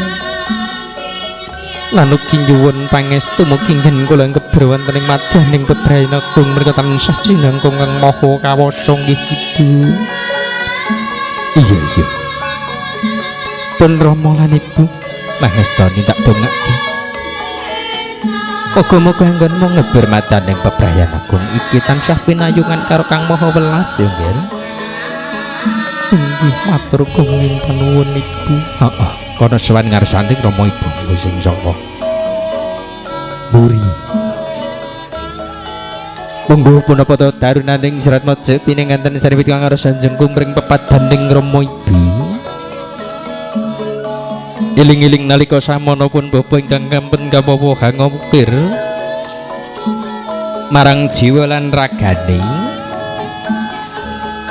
Lan ugi nyuwun pangestu mugi nggen kula ngeber wonten ing madyaning bebrayan agung menika tansah jinangkung Kang Maha Kawasa nggih Ibu. Iya iya. Pun Rama lan Ibu mangestoni tak dongake. Muga-muga anggonmu ngeber madaning bebrayan agung iki tansah pinayungan karo Kang Maha Welas ya nggih. Inggih matur gunging panuwun Ibu. Heeh. Kono sowan ngarsane Rama Ibu sing saka mburi. Mungguh punapa ta darunaning Serat Mojo pinanganten saripit kang aros jengkung ring pepadaning Rama Ibu. Iling-iling nalika samono pun bapa ingkang kampen kapawa hangukir marang jiwa lan ragane.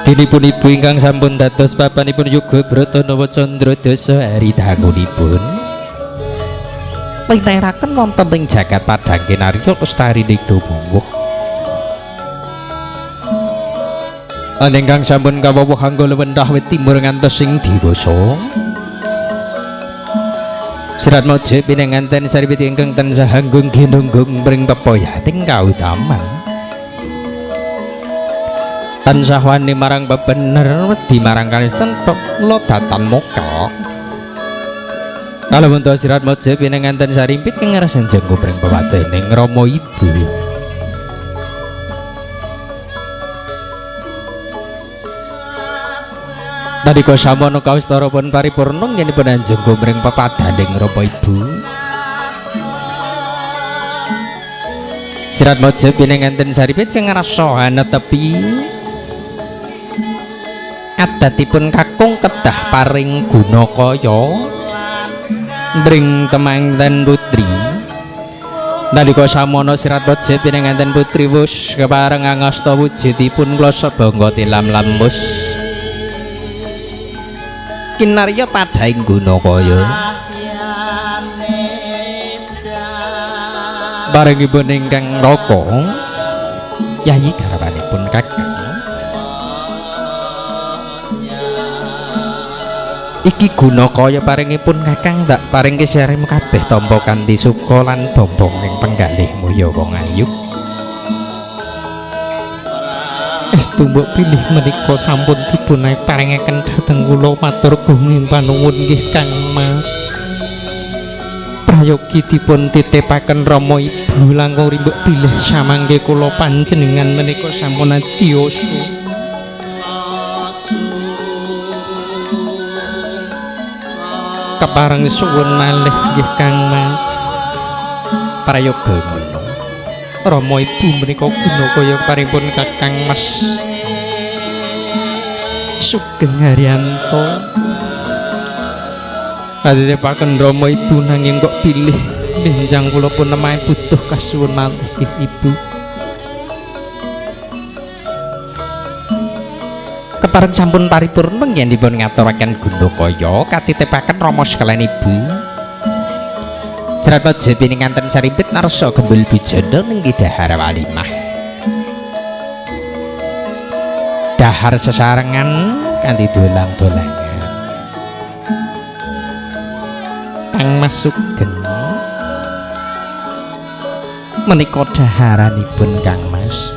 Dinipun ibu ingkang sampun dados papanipun yoga brata nawa candra dasa hari dangunipun. Lineraken wonten ing jagat padhang kinarya lestari nigda. Ingkang sampun kawuh angga lewentah wit timur ngantos sing dewasa. Serat Mojo pinanganten saripit ingkang tansah anggung ginunggung mring pepoyaning kautaman. Tansah wani marang bebener wedi marang kalisten lodatan mokel. Kalawento Serat Mojo pinanganten sarimpit kang ngrasan jenggung mring pewatening Rama Ibu. Nalika samono kawistara pun paripurna ngenipun anjenggo mring pepadaning Rama Ibu. Sirat Mojo pinanganten saripit kang ngrasa anetepi adatipun kakung kedah paring guna kaya mring temanten putri. Nalika samono Sirat Mojo pinanganten putri wus kepareng angasta wujudipun klasa bangga tilam lambus. Kinarya tadhaing guna kaya barengipun ingkang raka yayi garwanipun kakang iki guna kaya paringipun kakang tak paring kisarim kabeh tampa kanthi suka lan bambang ing penggalih mulya wong ayu. Estu mbok pilih menika sampun dipun paringaken dhateng kula matur gunging panuwun nggih Kang Mas. Prayogi dipun titipaken Rama Ibu langkung rimbuk bilih samangke kula panjenengan menika sampun adiyasa. Kepareng suwun malih nggih Kang Mas. Prayoga ngono. Rama Ibu menika guna kaya paringipun Kakang Mas Sugeng Haryanto. Katitipaken Rama Ibu nanging kok pilih benjang kula pun nemahe butuh kasuwun malih nggih Ibu. Kepareng sampun paripurna yen dipun ngaturaken guna kaya katitipaken Rama sekalian Ibu. Serat Mojo pinanganten sarimpit narsa gembul bujana ning dahar walimah. Dahar sesarengan kanthi dolang-dolangan. Kang Mas Sugeng menika daharanipun Kang Mas.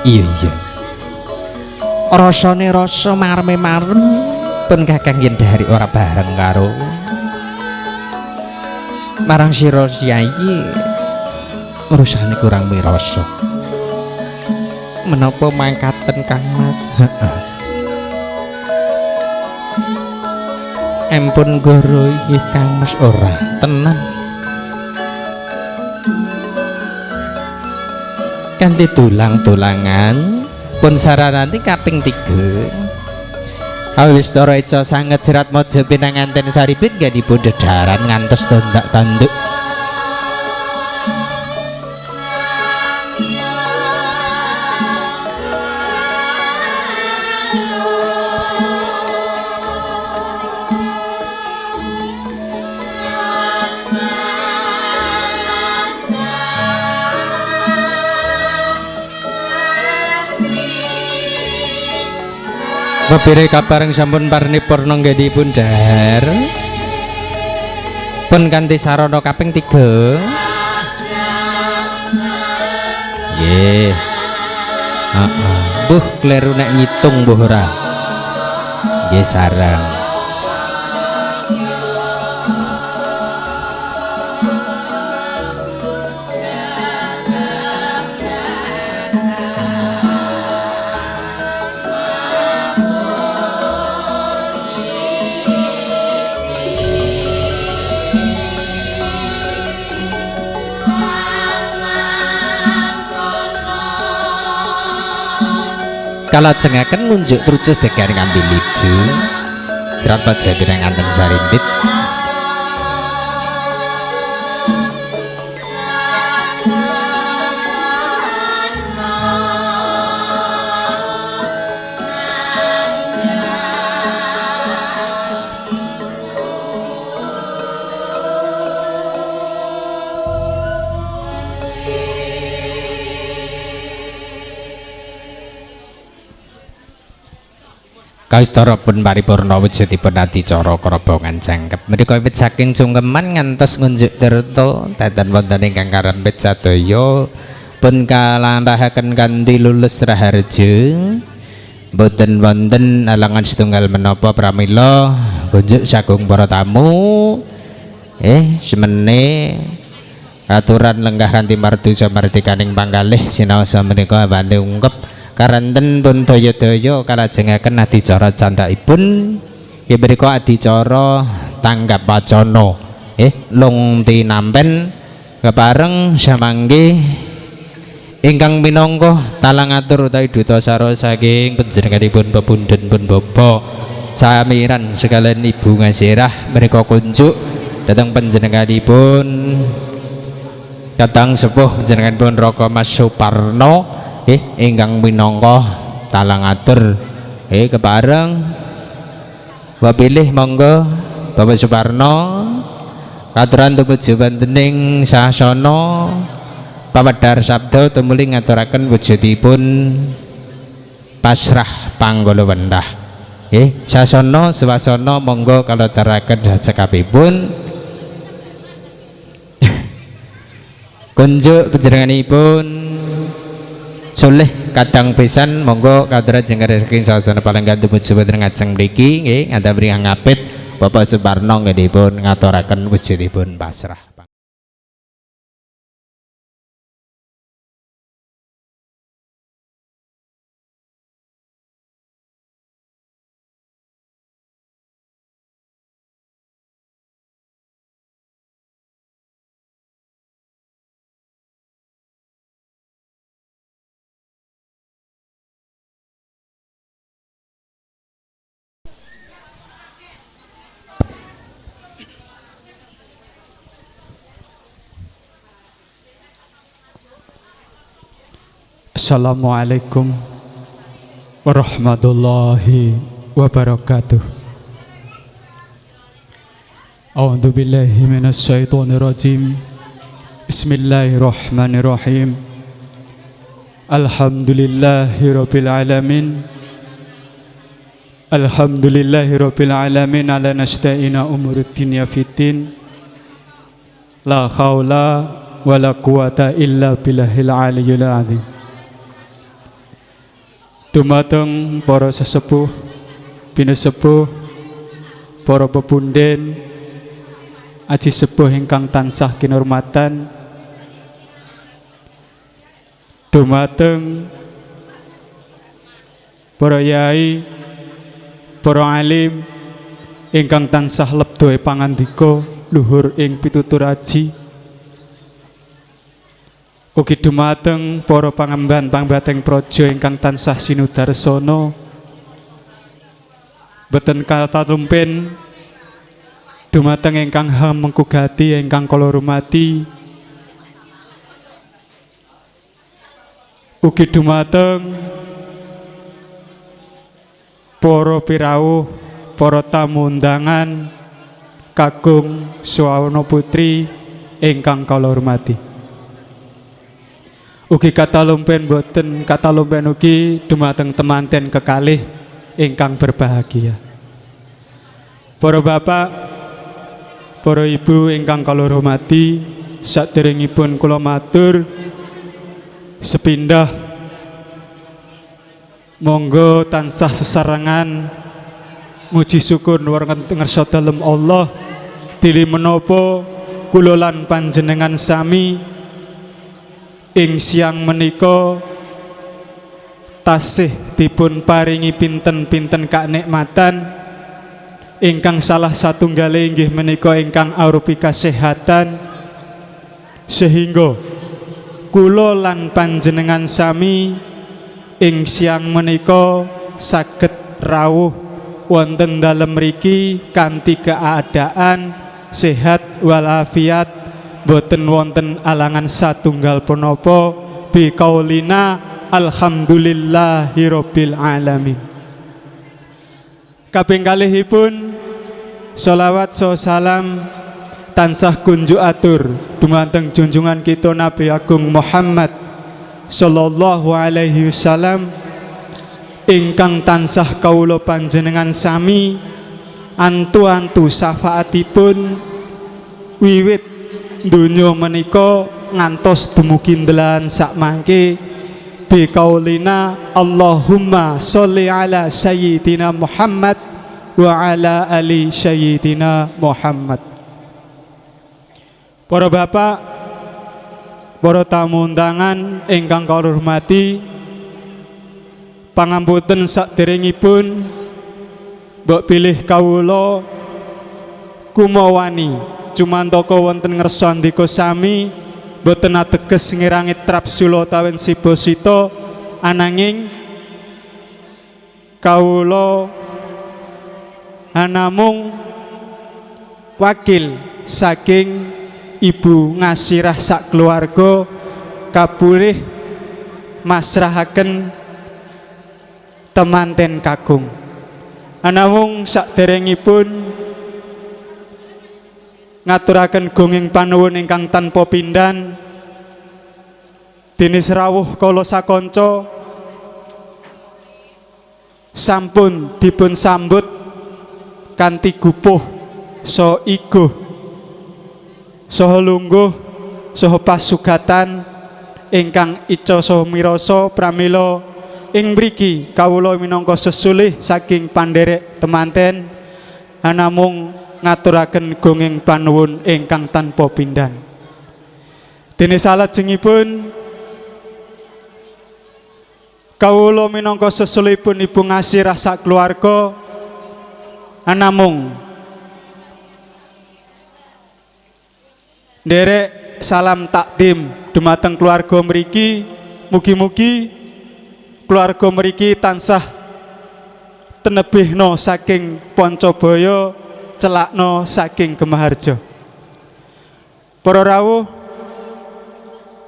Iya iya. Rasane rasa marme marem pun kakang yen dahari ora bareng karo marang sira siyayi urusane kurang mirasa. Menapa mangkaten Kang Mas? Heeh. Empun goro nggih Kang Mas ora tenan. Kanthi tulang-tulangan pun saranati kaping 3. Awistara ica sanget Serat Mojo pinanganten saripit nggenipun dedharan ngantos tondak tanduk. Pepire kabareng sampun paripurna nggenipun dhahar. Pun kanthi sarana kaping 3. Nggih. Heeh. Mbuh kleru nek ngitung mbuh ora. Nggih sareng. Kalajengaken ngunjuk trucuh degan ngambil ijo. Serat Paja nganten sarimpit. Kaistara pun paripurna wujudipun adicara krobongan jangkep. Menika wiwit saking sungkeman ngantos ngunjuk tirta datan wonten ingkang karempit sadaya pun kalampahaken kanthi lulus raharja. Boten wonten alangan setunggal menapa pramila kunjuk sagung para tamu. Semene aturan lenggah kanthi mardu samardikaning pangkalih sinaosa menika awake ungkep karanten pun daya-daya kalajengaken adicara candhakipun nggih mriku adicara tanggap wacana lung tinampen kepareng samangke ingkang minangka talang atur utawi duta sara saking panjenenganipun pepundhen pun bapa samiran sekalian Ibu Ngasirah mereka kunjuk dhateng panjenenganipun kadang sepuh panjenenganipun Raka Mas Suparno ingkang minangka talang atur kepareng wapilih monggo Bapak Suparno katuran tumuju wontening sasana pamedhar sabda tumuli ngaturaken wujudipun pasrah panggala wendah. Sasana swasana monggo kalataraken sacekapipun kunjuk panjenenganipun Soleh kadang pisan monggo katuran jengker saking sasana palenggan tumuju wonten ngajeng mriki nggih ngantos ngapit Bapak Suparno nggih dipun ngaturaken wujudipun pasrah. Assalamualaikum warahmatullahi wabarakatuh. A'udzu billahi minasyaitonir rajim. Bismillahirrahmanirrahim. Alhamdulillahirabbil alamin. Alhamdulillahirabbil alamin ala nasta'ina umurid dunya fiddin. La haula wala quwata illa billahil aliyyil azim. Dumateng para sesepuh, pinesepuh, para pepunden, aji sepuh ingkang tansah kinurmatan, dumateng para yai, para alim ingkang tansah lebdoe pangandika luhur ing pitutur aji. Ugi dumateng para pangemban pangbateng praja ingkang tansah sinudarsana, boten katalumpen dumateng ingkang hamengku gati ingkang kala rumati. Ugi dumateng para pirawuh, para tamu undangan kakung swawana putri ingkang kala hormati. Ugi katalumpen boten katalumpen ugi dumateng temanten kekalih ingkang berbahagia. Para bapak, para ibu ingkang kula hormati, saderengipun kula matur sepindah monggo tansah sesarengan muji syukur wonten ngarsa dalem Allah dili menapa kula lan panjenengan sami ing siang menika tasih dipun paringi pinten-pinten kanikmatan ingkang salah satunggale inggih menika ingkang arupi kasehatan, sehingga kula lan panjenengan sami ing siang menika saged rawuh wonten dalem mriki kanthi keadaan sehat walafiat, boten wonten alangan satunggal punapa, biqaulina alhamdulillahirabbil alamin. Kaping kalihipun sholawat salam tansah kunjuk atur dumateng junjungan kita Nabi Agung Muhammad sallallahu alaihi wasallam ingkang tansah kawula panjenengan sami antu-antu syafaatipun wiwit donya menika ngantos dumugi ndelan sakmangke, biqaulina Allahumma sholli ala sayyidina Muhammad wa ala ali sayyidina Muhammad. Para bapak, para tamu undangan ingkang kula hormati, pangapunten saderengipun mbok pilih kawula kumawani cumantaka wonten ngersa ndika sami boten ateges ngirangi trapsula tawen sibasita, ananging kawula anamung wakil saking Ibu Ngasirah sak keluarga kapurih masrahaken temanten kakung. Anamung saderengipun ngaturaken gonging panuwun ingkang tanpa pindhan dene srawuh kala sakanca sampun dipun sambut kanthi gupuh saha iguh saha lungguh saha pasugatan ingkang ica saha mirasa. Pramila ing mriki kawula minangka sesulih saking pandherek temanten anamung ngaturaken gonging panuwun ingkang tanpa pindhan. Dene salajengipun kawula minangka sesulihipun Ibu Ngasirah sak keluarga anamung nderek salam takdim dumateng keluarga mriki. Mugi-mugi keluarga mriki tansah tenebihna saking Pancabaya, celakna saking Gemaharja. Para rawuh,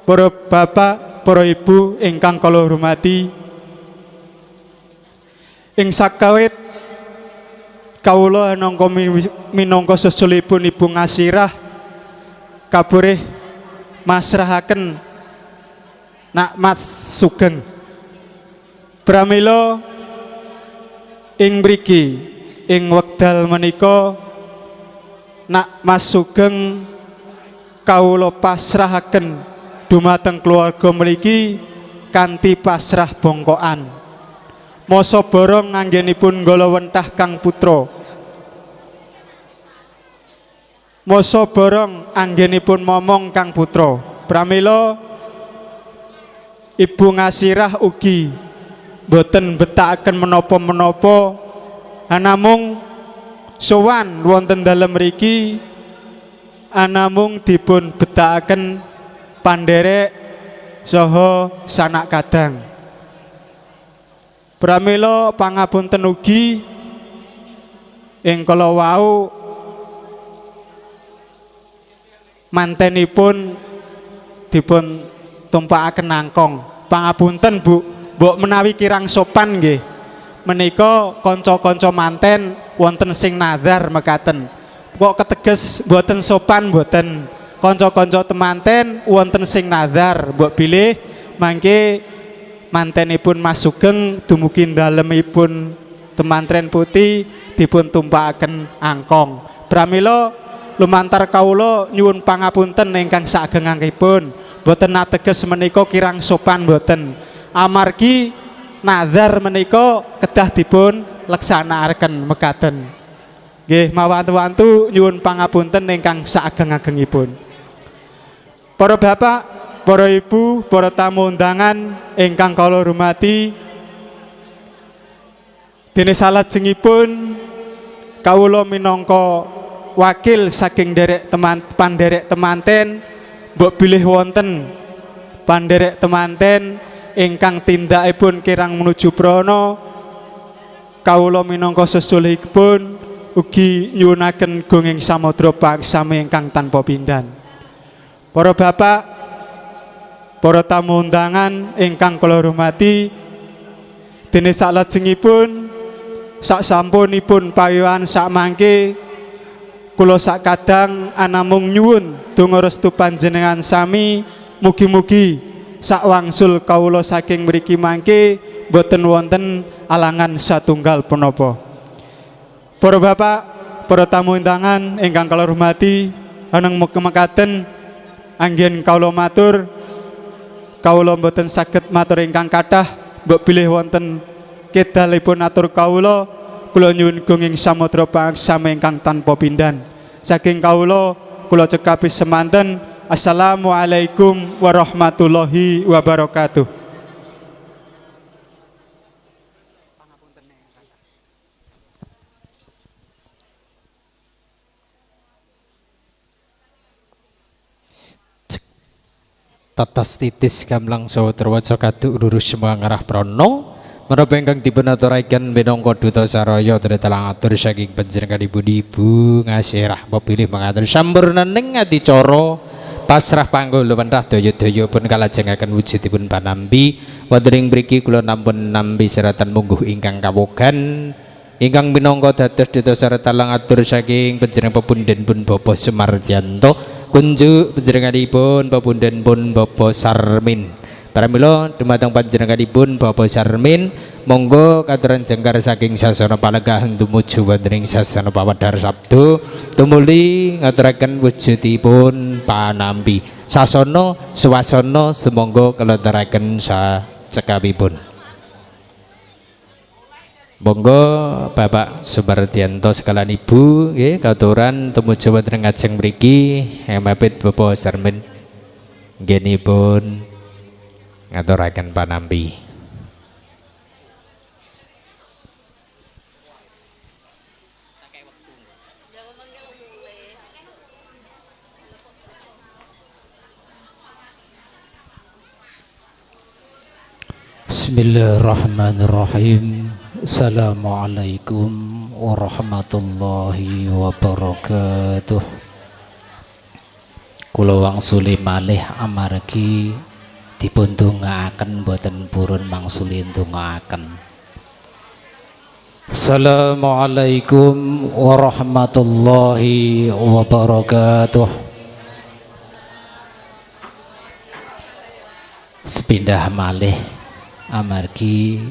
para bapak, para ibu ingkang kula hormati, ing sakawit kawula minangka sesulihipun Ibu Ngasirah kapurih masrahaken Nak Mas Sugeng. Pramila ing mriki ing wekdal menika Nak Mas Sugeng kawula pasrahaken dumateng keluarga mriki kanthi pasrah bongkoan. Masa borong anggenipun nggala wentah kang putra, masa borong anggenipun momong kang putra. Pramila Ibu Ngasirah ugi boten betakaken menapa-menapa, anamung sowan wonten dalem mriki anamung dipun betakaken pandherek saha sanak kadang. Pramila pangapunten ugi ing kala wau mantenipun dipun tumpakaken nangkong. Pangapunten Bu, mbok menawi kirang sopan nggih. Menika kanca-kanca manten wonten sing nazar mekaten. Kok keteges mboten sopan mboten. Kanca-kanca temanten wonten sing nazar, mbok bilih mangke mantenipun Mas Sugeng dumugi dalemipun Temantren Putih dipun tumpakaken angkong. Pramila lumantar kawula nyuwun pangapunten ingkang saageng-agengipun. Mboten ateges menika kirang sopan mboten. Amargi nazar menika kedah dipun leksanakaken mekaten. Nggih, mawantu-wantu nyuwun pangapunten ingkang saageng-agengipun. Para bapak, para ibu, para tamu undangan ingkang kula hormati, dene salajengipun kawula minangka wakil saking derek teman panderek temanten, mbok bilih wonten panderek temanten ingkang tindakipun kirang menuju prana, kawula minangka sesulihipun ugi nyuwunaken gunging samudra paksami ingkang tanpa pindhan. Para bapak, para tamu undangan ingkang kula hormati, dene saklajengipun sak sampunipun pawiwahan sakmangke kula sakadang anamung nyuwun donga restu panjenengan sami, mugi-mugi sak wangsul kawula saking mriki mangke boten wonten alangan satunggal punapa. Para bapak, para tamu undangan ingkang kula hormati, aneng mekaten anggen kawula matur, kawula mboten saged matur ingkang kathah, mbok bilih wonten kedalipun atur kawula, kula nyuwun gunging samudra pangaksami ingkang tanpa pindhan. Saking kawula kula cekapi semanten. Assalamualaikum warahmatullahi wabarakatuh. Tetes titis gamlang saha trawaca kaduk lurus ngarah prana. Menapa ingkang dipun aturaken minangka duta saraya tretalang atur saking panjenenganipun Ibu ngasirah pepilih mengatur sampurnaning adicara pasrah panggula wenthah daya-daya pun kalajengaken wujudipun panampi. Wonten ing mriki kula nampun nampi seratan mungguh ingkang kawogan ingkang minangka dados duta sarta lang atur saking panjenengan pepunden pun Bapak Sumardianto kunjuk panjenenganipun pepunden pun Bapak Sarmin. Pramila dumateng panjenenganipun Bapak Sarmin, monggo katuran jengkar saking sasana palenggah tumuju wonten ing sasana pawadhar sabda tumuli ngaturaken wujudipun panampi. Sasana swasana sumangga kelontaraken sacekapipun. Monggo Bapak Sumardianto sekalian Ibu nggih katuran tumuju wonten ngajeng mriki mapit Bapak Sarmin nggenipun ngaturaken panampi. Bismillahirrahmanirrahim. Assalamualaikum warahmatullahi wabarakatuh. Kula wangsuli malih amargi dipun dongaaken boten purun mangsuli ndongaaken. Assalamualaikum warahmatullahi wabarakatuh. Sepindah malih amargi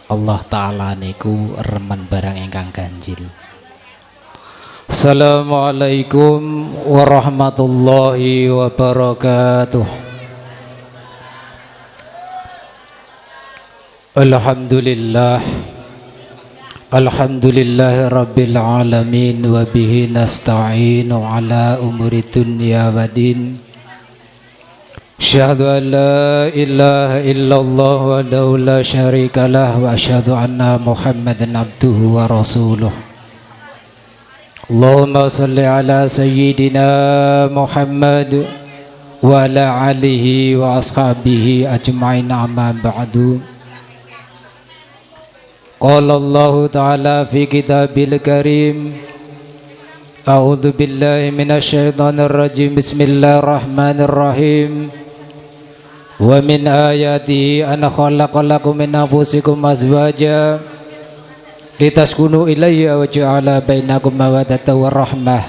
Allah Ta'ala niku remen barang ingkang ganjil. Assalamualaikum warahmatullahi wabarakatuh. Alhamdulillah, alhamdulillahi rabbil alamin, wa bihi nasta'inu ala umuri dunya wa din. Asyhadu an la ilaha illallah wahdahu la syarika lah, wa asyhadu anna Muhammadan abduhu wa rasuluh. Allahumma salli ala sayyidina Muhammad wa ala alihi wa ashabihi ajma'in, amma ba'du. Qala Allah ta'ala fi kitabil karim, a'udzu billahi minasy syaithanir rajim, bismillahirrahmanirrahim. Wa min ayatihi an khalaqa lakum min anfusikum azwaja litaskunu ilayha wa ja'ala bainakum mawaddatan wa rahmah,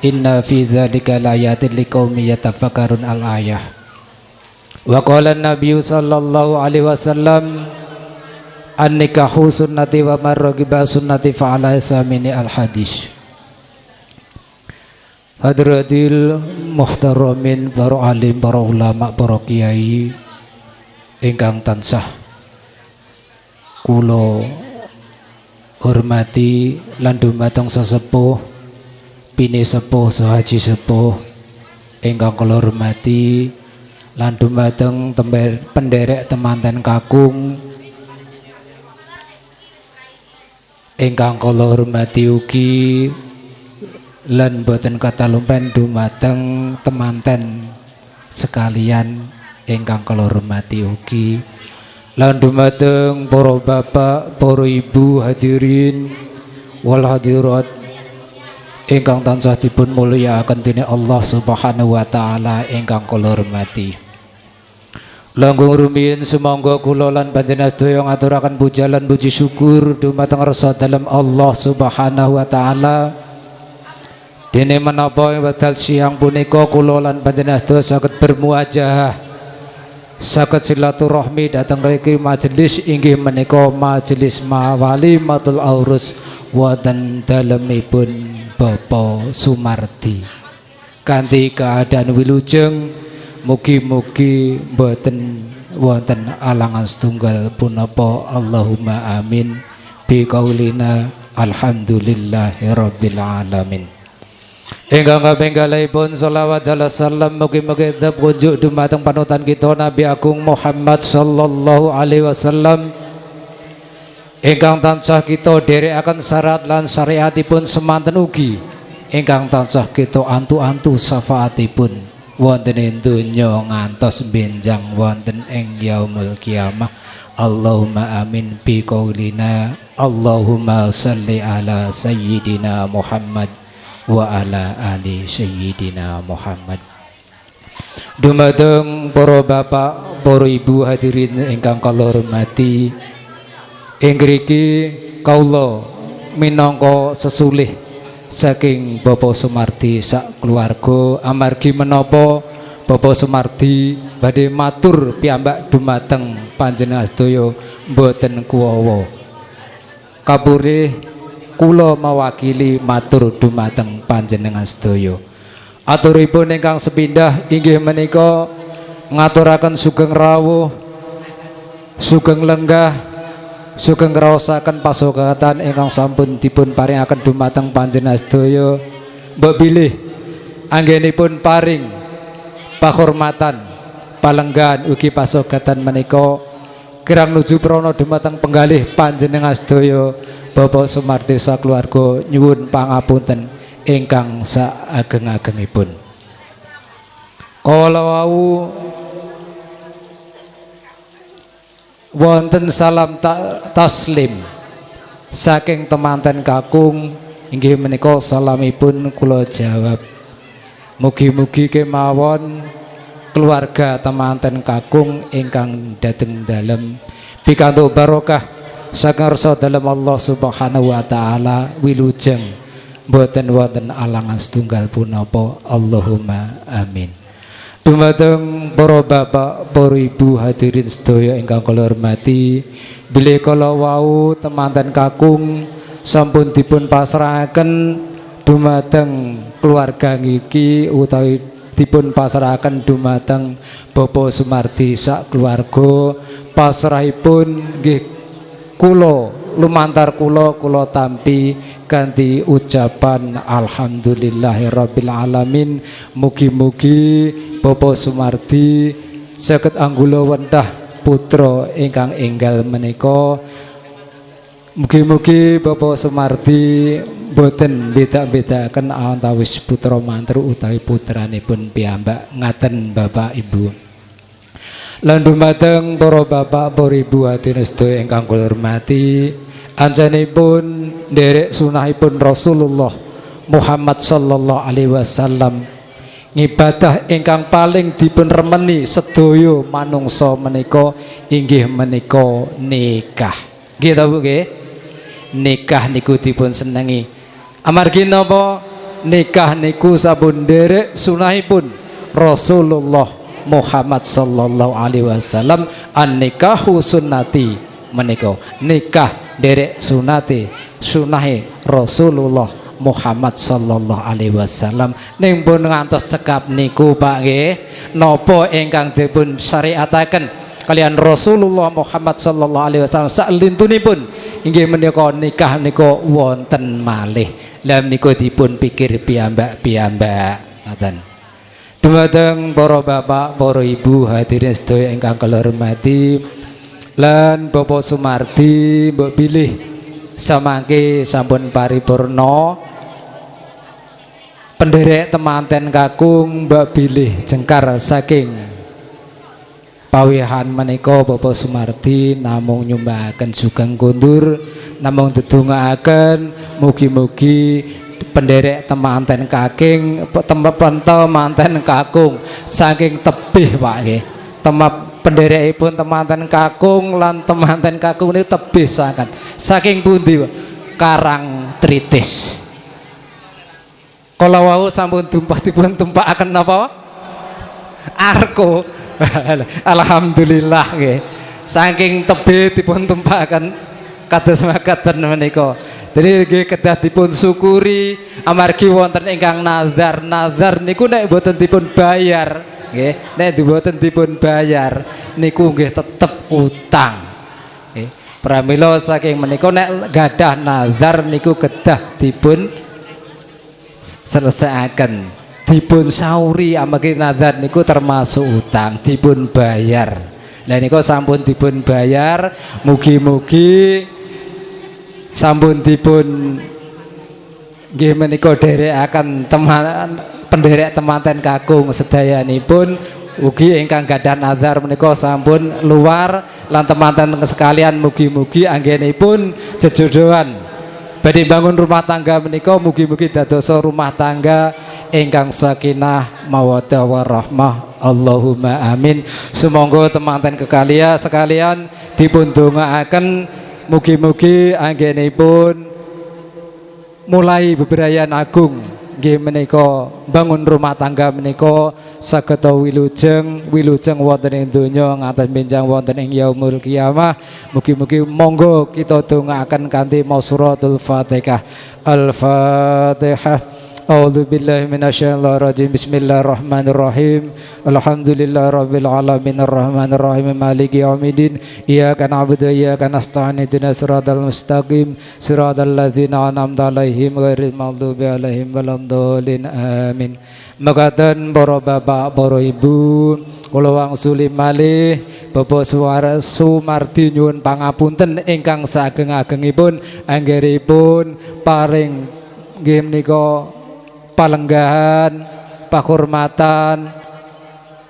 inna fi dzalika laayatin liqaumin yatafakkarun. Al-ayah. Wa qala an-nabiyyu sallallahu alaihi wasallam, an-nikahu sunnati wa man raghiba sunnati fa ala samini al-hadis. Hadratil muhtaramin, para alim, para ulama, para kiai ingkang tansah kula hormati lan dumateng sesepuh, pini sepuh, sahaji sepuh ingkang kula hormati lan dumateng penderek temanten kakung ingkang kula hormati ugi lan boten katalumpen dumateng temanten sekalian ingkang kula hormati ugi lan dumateng para bapak, para ibu hadirin wal hadirat ingkang tansah dipun mulyakaken dening Allah Subhanahu wa taala ingkang kula hormati. Langkung rumiyin sumangga kula lan panjenengan sedaya ngaturaken puja lan puji syukur dumateng rasa dalem Allah Subhanahu wa taala. Dene menapa ing wekdal siang punika kula lan panjenengan sedaya saged bermuajah, saged silaturahmi dhateng mriki majelis inggih menika majelis Mawalimatul Aurus wonten dalemipun Bapak Sumardi. Kanthi keadaan wilujeng, mugi-mugi mboten wonten alangan setunggal punapa. Allahumma amin bi qaulina alhamdulillahirabbil alamin. Ingkang kaping kalihipun selawat ala salam mugi-mugi tetep kunjuk dumateng panutan kita Nabi Agung Muhammad sallallahu alaihi wasallam ingkang tansah kita dherekaken syarat lan syariatipun, semanten ugi ingkang tansah kita antu-antu syafaatipun wonten ing donya ngantos benjang wonten ing yaumul kiamah. Allahumma amin bi qaulina Allahumma salli ala sayyidina Muhammad wa ala ali sayyidina Muhammad. Dumateng para bapak, para ibu hadirin ingkang kula hormati, ing ngriki kawula minangka sesulih saking Bapak Sumardi sak keluarga, amargi menapa Bapak Sumardi badhe matur piyambak dumateng panjenengan sedaya mboten kuwawa. Kapurih kula mewakili matur dumateng panjenengan sedaya. Aturipun ingkang sepindah inggih menika ngaturaken sugeng rawuh, sugeng lenggah, sugeng ngraosaken pasukatan ingkang sampun dipun paringaken dumateng panjenengan sedaya. Mbok bilih anggenipun paring pakurmatan, palenggahan ugi pasugatan menika kirang nuju prana dumateng penggalih panjenengan sedaya Bapak Sumardi sakeluarga nyuwun pangapunten ingkang saageng-agengipun. Kala wau wonten salam taslim saking temanten kakung, inggih menika salamipun kula jawab. Mugi-mugi kemawon keluarga temanten kakung ingkang dhateng dalem pikantuk barokah saking rasa dalem Allah Subhanahu wa taala, wilujeng mboten wonten alangan setunggal punapa. Allahumma amin. Dumateng para bapak, para ibu hadirin sedaya ingkang kula hormati, bilih kala wau temanten kakung sampun dipun pasrahaken dumateng keluarga niki utawi dipun pasrahaken dumateng Bapak Sumardi sak keluarga, pasrahipun nggih kula lumantar kula, kula tampi kanthi ucapan alhamdulillahirabbil alamin. Mugi-mugi Bapak Sumardi saged anggula wentah putra ingkang enggal menika. Mugi-mugi Bapak Sumardi boten beda-bedaken antawis putra mantru utawi putranipun piyambak. Ngaten Bapak Ibu. Lan dumateng para bapak, para ibu hadirin sedaya ingkang kula hormati, ancanipun nderek sunahipun Rasulullah Muhammad sallallahu alaihi wasallam, ngibadah ingkang paling dipun remeni sedaya manungsa menika inggih menika nikah. Nggih ta Bu nggih? Nikah niku dipun senengi. Amargi napa? Nikah niku sampun nderek sunahipun Rasulullah Muhammad sallallahu alaihi wasallam, an nikahu sunnati menika. Nikah nderek sunate, sunahe Rasulullah Muhammad sallallahu alaihi wasallam. Ning pun ngantos cekap niku Pak nggih, napa ingkang dipun syariataken kalian Rasulullah Muhammad sallallahu alaihi wasallam saklintunipun inggih menika nikah nika wonten malih. Lah menika dipun pikir piyambak-piyambak ngoten. Dumateng para bapak, para ibu hadirin sedaya ingkang kula hormati, lan Bapak Sumardi mbok bilih samangke sampun paripurna penderek temanten kakung mbok bilih jengkar saking Pawihan menika Bapak Sumardi namung nyumbahaken sugeng kondur, namung ndedongaaken mugi-mugi penderek temanten kaking temanten kakung saking tebih Pak nggih. Penderekipun temanten kakung lan temanten kakung niku tebih sangat. Saking pundi Pak? Karang Tritis. Kala wau sampun tumpah dipun tumpakaken napa? Arko. Alhamdulillah nggih. Saking tebih dipun tumpakaken kados makaten menika. Jadi nggih kedah dipun syukuri amargi wonten ingkang nazar-nazar niku nek mboten dipun bayar nggih, nek mboten dipun bayar niku nggih tetep utang. Nggih. Pramila saking menika nek gadah nazar niku kedah dipun selesaikan. Dipun sauri amargi nazar niku termasuk utang, dipun bayar. Lah niku sampun dipun bayar, mugi-mugi sampun dipun nggih menika dherekaken teman penderek temanten kakung sedayanipun ugi ingkang gadah nazar menika sampun luar lan temanten sekalian mugi-mugi anggenipun jejodohan badhe bangun rumah tangga menika mugi-mugi dadosa rumah tangga ingkang sakinah mawaddah warahmah. Allahumma amin. Sumangga temanten kekalia sekalian dipun dongaaken mugi-mugi anggenipun mulai bebrayan agung nggih menika bangun rumah tangga menika saged wilujeng wilujeng wonten ing donya ngantos benjang wonten ing yaumul kiamah. Mugi-mugi monggo kita dongaaken kanthi maos suratul Fatihah. Al-Fatihah. A'udzu billahi minasyaitonir rajim. Bismillahirrahmanirrahim. Alhamdulillahirabbil alamin arrahmanirrahim maliki yaumiddin. Iyyaka na'budu wa iyyaka nasta'in ihdinas siratal mustaqim siratal ladzina an'amta 'alaihim ghairil maghdubi 'alaihim waladdallin. Amin. Mekaten para bapak, para ibu, kula wangsuli malih Bapak Sumardi nyuwun pangapunten ingkang saageng-agengipun anggenipun paring nggih menika palenggahan, pakurmatan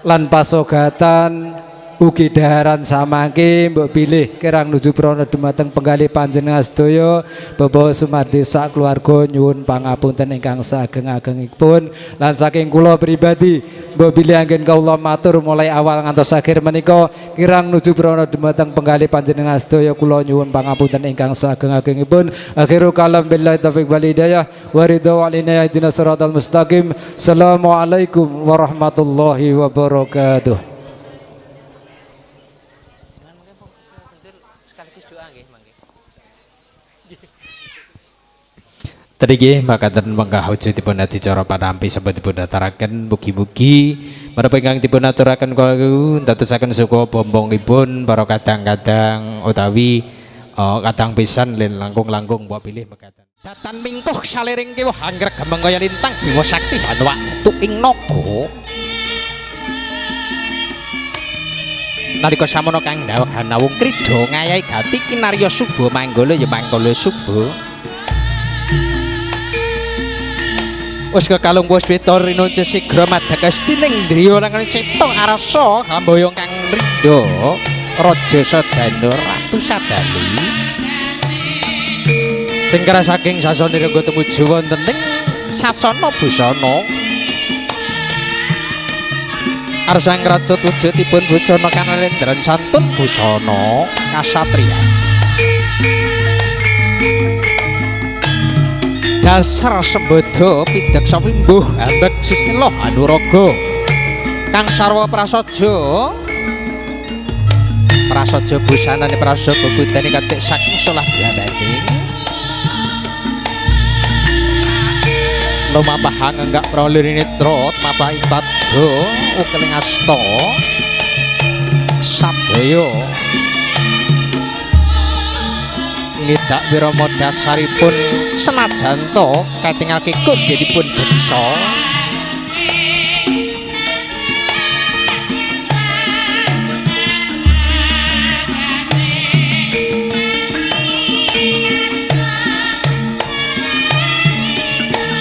lan pasogatan ugi daharan samangke mbok bilih kirang nuju prana dumateng penggalih panjenengan sedaya. Bapak Sumardi sak keluarga nyuwun pangapunten ingkang saageng-agengipun lan saking kula pribadi mbok bilih anggen kawula matur mulai awal ngantos akhir menika kirang nuju prana dumateng penggalih panjenengan sedaya kula nyuwun pangapunten ingkang saageng-agengipun. Akhirul kalam billahi taufik wal hidayah wa ridha walina ihdinas siratal mustaqim. Assalamualaikum warahmatullahi wabarakatuh. Tadi nggih makaten menggah wujudipun adicara panampi sampun dipun aturaken mugi-mugi menapa ingkang dipun aturaken kula ndadosaken suka bombongipun para kadang-kadang utawi kadang pisan lin langkung-langkung mbok pilih mekaten. Datan mingkuh saliring kiwuh anggrek gemeng kaya lintang bima sakti hanwaktu ing naga. Nalika samono kang daweg hanawung krida ngayahi gati kinarya suba manggala ya manggala suba. Wis kekalung puspita rinunce sigra madhakasti ning driya lan cipta arasa hamboyong kang rindha raja sadana ratu sadali cengkera saking sasana rengga tumuju wonten ing sasana busana arsang racut wujudipun busana kanalendran santun busana kasatriyan dasar sembodo pideksa wimbuh ambek susila anuraga kang sarwa prasaja prasaja busanane prasaja bebudane katik saking solah biambane lumampah ngenggak pralirine netra mapah ing padha ukeling asta sadaya ngidak wirama dasaripun senajan to katingal kikut dipun beksa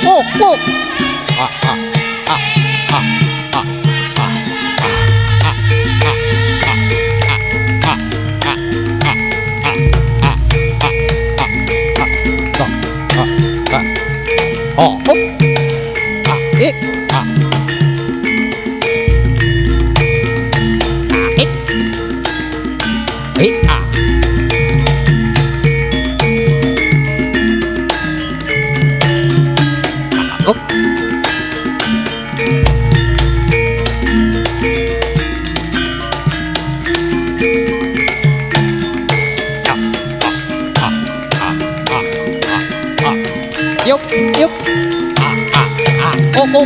oh oh ah ah ah ah ah ah ah ah ah ah. Ik a. Ik. Ik a. Up. Yuk, yuk. A a a o o.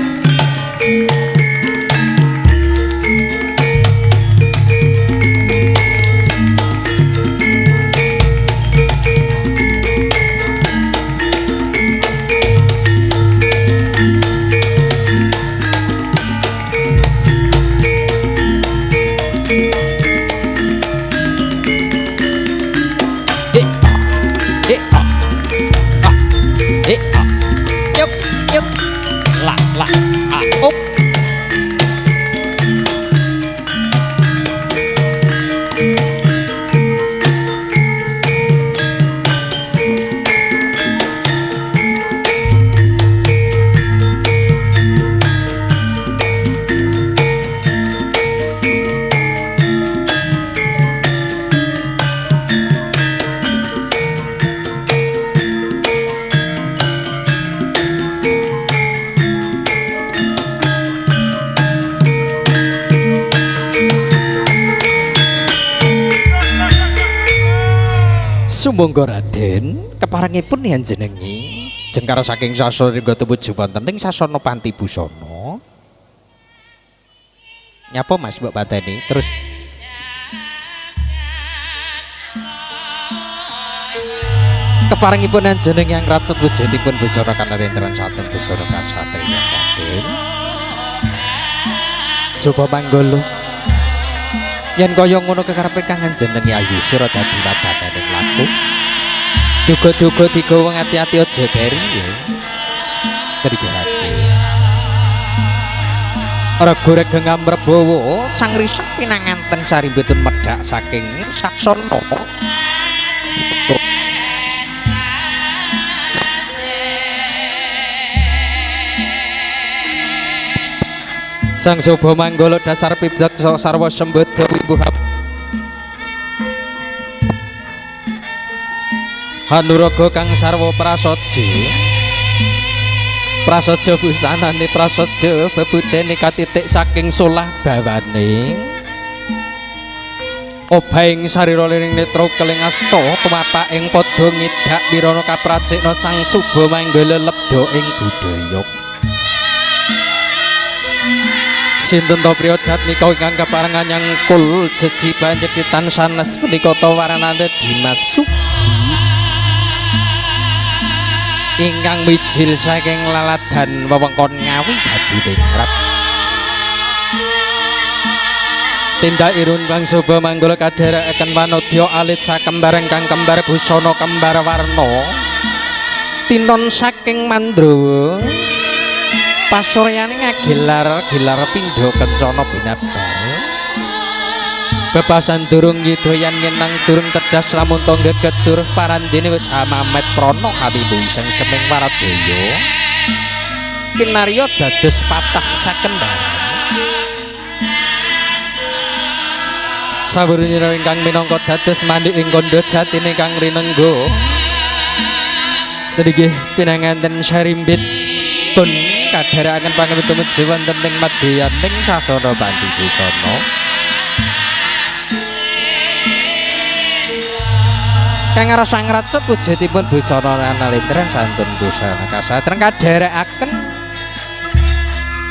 E a e a a e a. Yuk, yuk. La la a o. Sumangga Raden, keparengipun njenengi jengkar saking sasana tumuju wonten ing sasana Panti Busana. Nyapa Mas mbok pateni terus keparengipun njenengi ngracut wujudipun busana kanarendran satem busana kasatriyan Raden. Supa manggala. Yen kaya ngono kekarepe kang njenengi ayu sira dadi wadananing laku. Duga-duga digawa ati-ati aja keri ya. Terigati. Raga Regeng Amrebawa sang risak pinanganten sarimbitun medhak saking saksana. Sang Soba Manggala dasar pibdak sarwa sembada wimbuh Hanuraga kang sarwa prasaja. Prasaja busanane prasaja bebudene katitik saking solah bawane. Obahing sarira liring netra keling asta tumapak ing padha ngidak wirana kapracikna Sang Suba Manggala lebda ing budaya. Sinten to priya jatmika ingkang keparengan nyangkul jeji panjetitan sanes punika ta waranane Dimas Sugi ingkang mijil saking laladan wewengkon Ngawi Hadiningrat. Tindak irun Kang Suba Manggala kadherekaken wanodya alit sakembar ingkang kembar busana kembar warna tinon saking Mandrawa. Pasuryane ngagelar-gelar pindha kencana binabar. Bebasan durung yidoyan ngenang durung tedas lamun to geget suruh parandene wis amamet prana kamimu iseng seming waradaya. Kinarya dados patah sakendhan. Sawerunira ingkang minangka dados mandhik ing kandha jatine kang rinengga. Nggih pinanganten sarimbit pun kadherekaken pangapunten tumuju wonten ing madyaning sasana Panti Busana. Kang rasa ngracut wujudipun busana analintran santun busana kasatren kadherekaken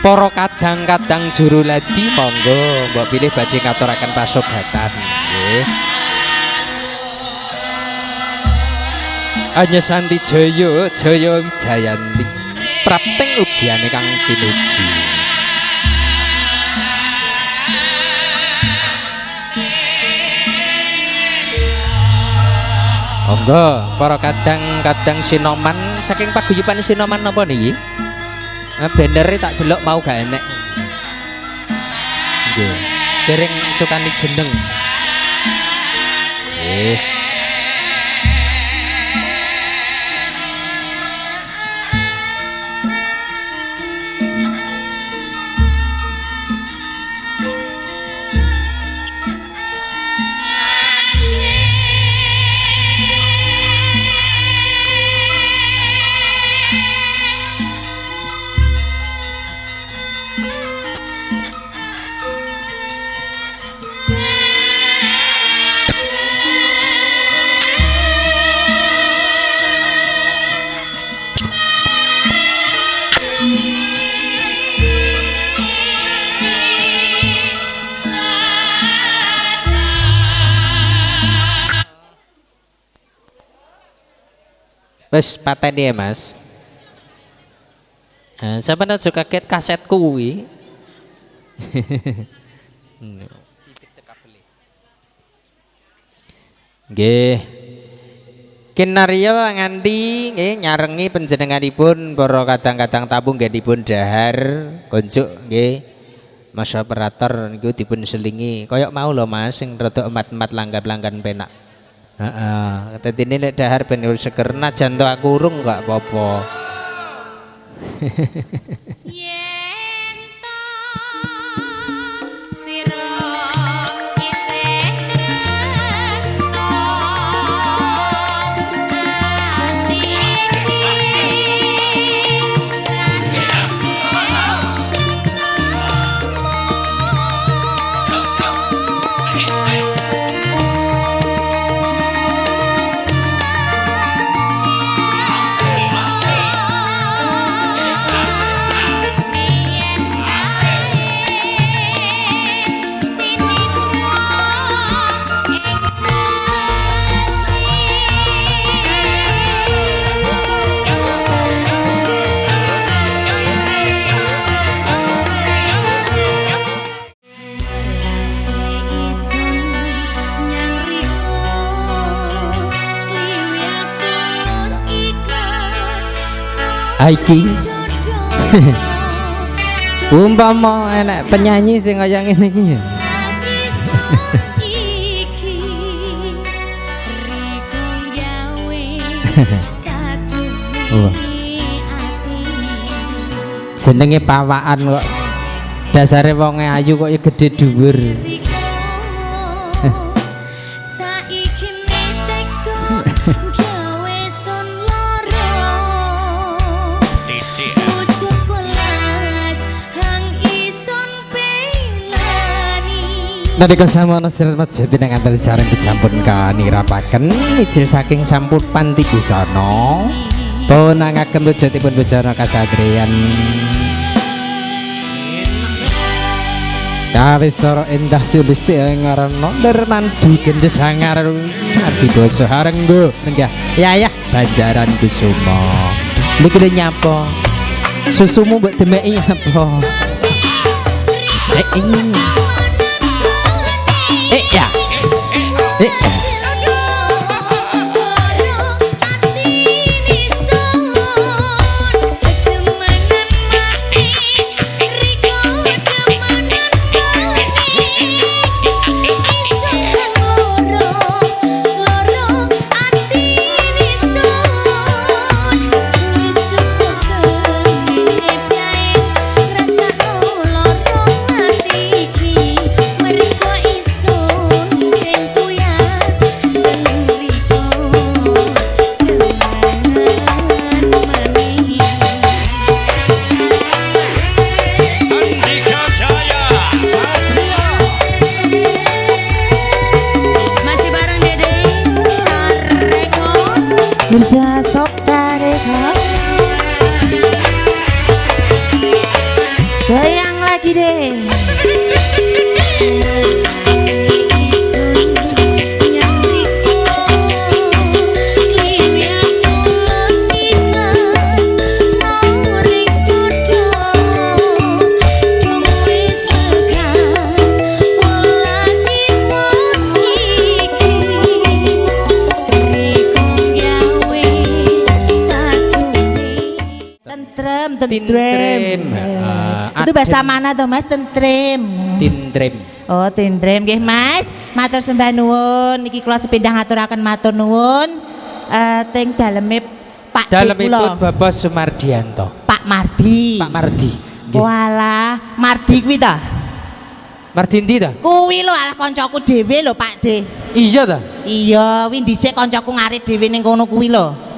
para kadang-kadang juru ladi monggo mbok pilih badhe ngaturaken pasugatan nggih. Anya Santi Jaya Jaya Wijayanti prapting ugiane kang tinuju. Monggo para kadang-kadang sinoman saking paguyuban sinoman napa niki? Bannere tak delok mau gak enek. Nggih. Dereng sukani jeneng. Nggih. Wis pateni ya, Mas. Nah, sampeyan aja kaget kasetku kuwi. Nggih. Kinarya nganti nggih nyarengi panjenenganipun para kadang-kadang tamu nggih dipun dahar konjuk nggih. Mas operator niku dipun selingi koyok mau lho Mas sing rada emat-emat langgap-langgan penak. Heeh, dadine nek dahar ben seger najan to aku urung gak apa-apa. Yen ta sira isih tresno ati iki Iki umpama enek penyanyi sing kaya ngene iki ya. Wah. Jenenge pawaan kok. Dasare wonge ayu kok ya gedhe dhuwur. Nalika samono sirat maja pinanganten sareng kecampun kanirapaken ijil saking sampun panti busana punangaken wujudipun bujana kasatriyan kawisara endah sulisti ing ngarana nirmandi gendhes hangar ardi basa harenggo nenggah yayah Banjaran Kusuma niki lho nyapa susumu mbok demeki nyapa ya. Mirza Sopta Record. Goyang lagi deh. Tentrem. Itu bahasa mana toh Mas? Tentrem. Tintrem. Oh, tintrem nggih Mas. Matur sembah nuwun. Niki kula sepindah ngaturaken matur nuwun. Teng daleme Pak dalemipun Bapak Sumardianto. Pak Mardi. Pak Mardi. Walah, Mardi kuwi ta? Mardi ndi ta? Kuwi lho alah kancaku dhewe lho Pak De. Iya ta? Iya, kuwi dhisik kancaku ngarit dhewe ning kono kuwi lho.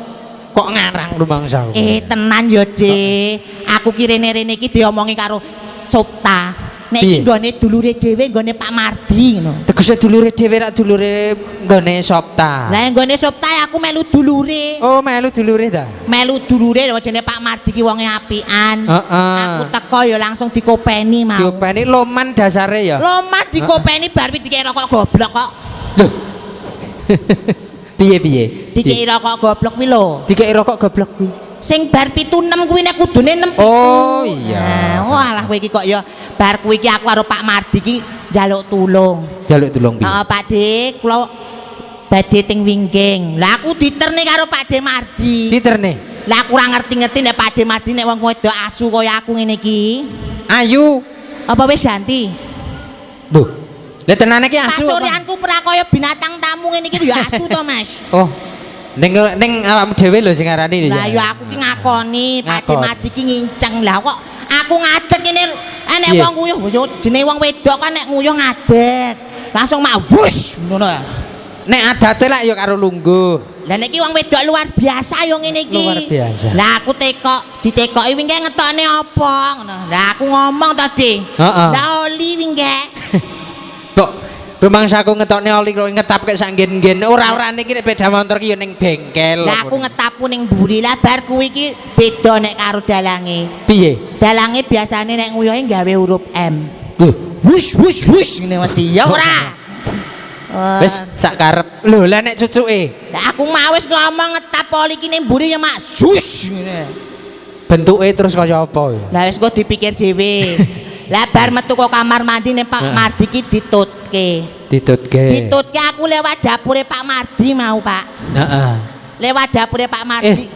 Kok ngarang rumangsaku? Tenan yo, De. Aku ki rene-rene iki diomongi karo Sopta. Nek iki nggone dulure dhewe nggone Pak Mardi ngono. Tegese dulure dhewe rak dulure nggone Sopta. Lah nggone Sopta aku melu dulure. Oh, melu dulure ta? Melu dulure lho jenenge Pak Mardi ki wonge apian. Aku teko ya langsung dikopeni mau. Dikopeni loman dasare ya. Loman dikopeni bar kuwi dikek rokok goblok kok. Lho. Piye-piye? Dikeki rokok goblok kuwi lho. Dikeki rokok goblok kuwi. Sing bar 7 6 kuwi nek kudune 6 7. Oh iya. Nah, walah kowe iki kok ya bar kuwi iki aku karo Pak Mardi iki njaluk tulung. Njaluk tulung piye? Heeh, Pak De, kula badhe teng wingking. Lah aku diterne karo Pak De Mardi. Diterne. Lah aku ora ngerti-ngerti nek Pak De Mardi nek wong wedok asu kaya aku ngene iki. Ayu. Apa wis ganti? Lho. Lah tenane ki asu. Pasuryanku prakaya binatang tamu ngene iki ya asu to, Mas. Oh. Ning ning awakmu dhewe lho sing ngarani. Lah ya aku ki ngakoni Pak De Mardi ki nginceng. Lah kok aku ngadeg ngene enek wong nguyuh jenenge wong wedok kan nek nguyuh ngadeg. Langsung mak wus ngono ya. Nek adate lak ya karo lungguh. Lah nek iki wong wedok luar biasa ya ngene iki. Luar biasa. Lah aku tekok, ditekoki wingke ngetokne apa ngono. Lah aku ngomong to, Dik. Heeh. Lah oli wingke. Kok rumangsaku ngetokne oli kok ngetapke sak nggen-nggen. Ora-orane iki nek beda motor ki ya ning bengkel. Lah aku ngetapu ning mburi. Lah bar kuwi iki beda nek karo dalange. Piye? Dalange biasane nek nguyuhe gawe huruf M. Lho, wus wus wus ngene mesti. Ya ora. Wis sak karep. Lho, lah nek cucuke. Lah aku mau wis ngomong ngetap oli ki ning mburi ya mak sus ngene. Bentuke terus kaya apa ya? Lah wis kok dipikir dhewe. Lah bar metu kok kamar mandi ning Pak Mardi ki ditutke. Ditutke. Ditutke aku lewat dapure Pak Mardi mau, Pak. Heeh. Lewat dapure Pak Mardi.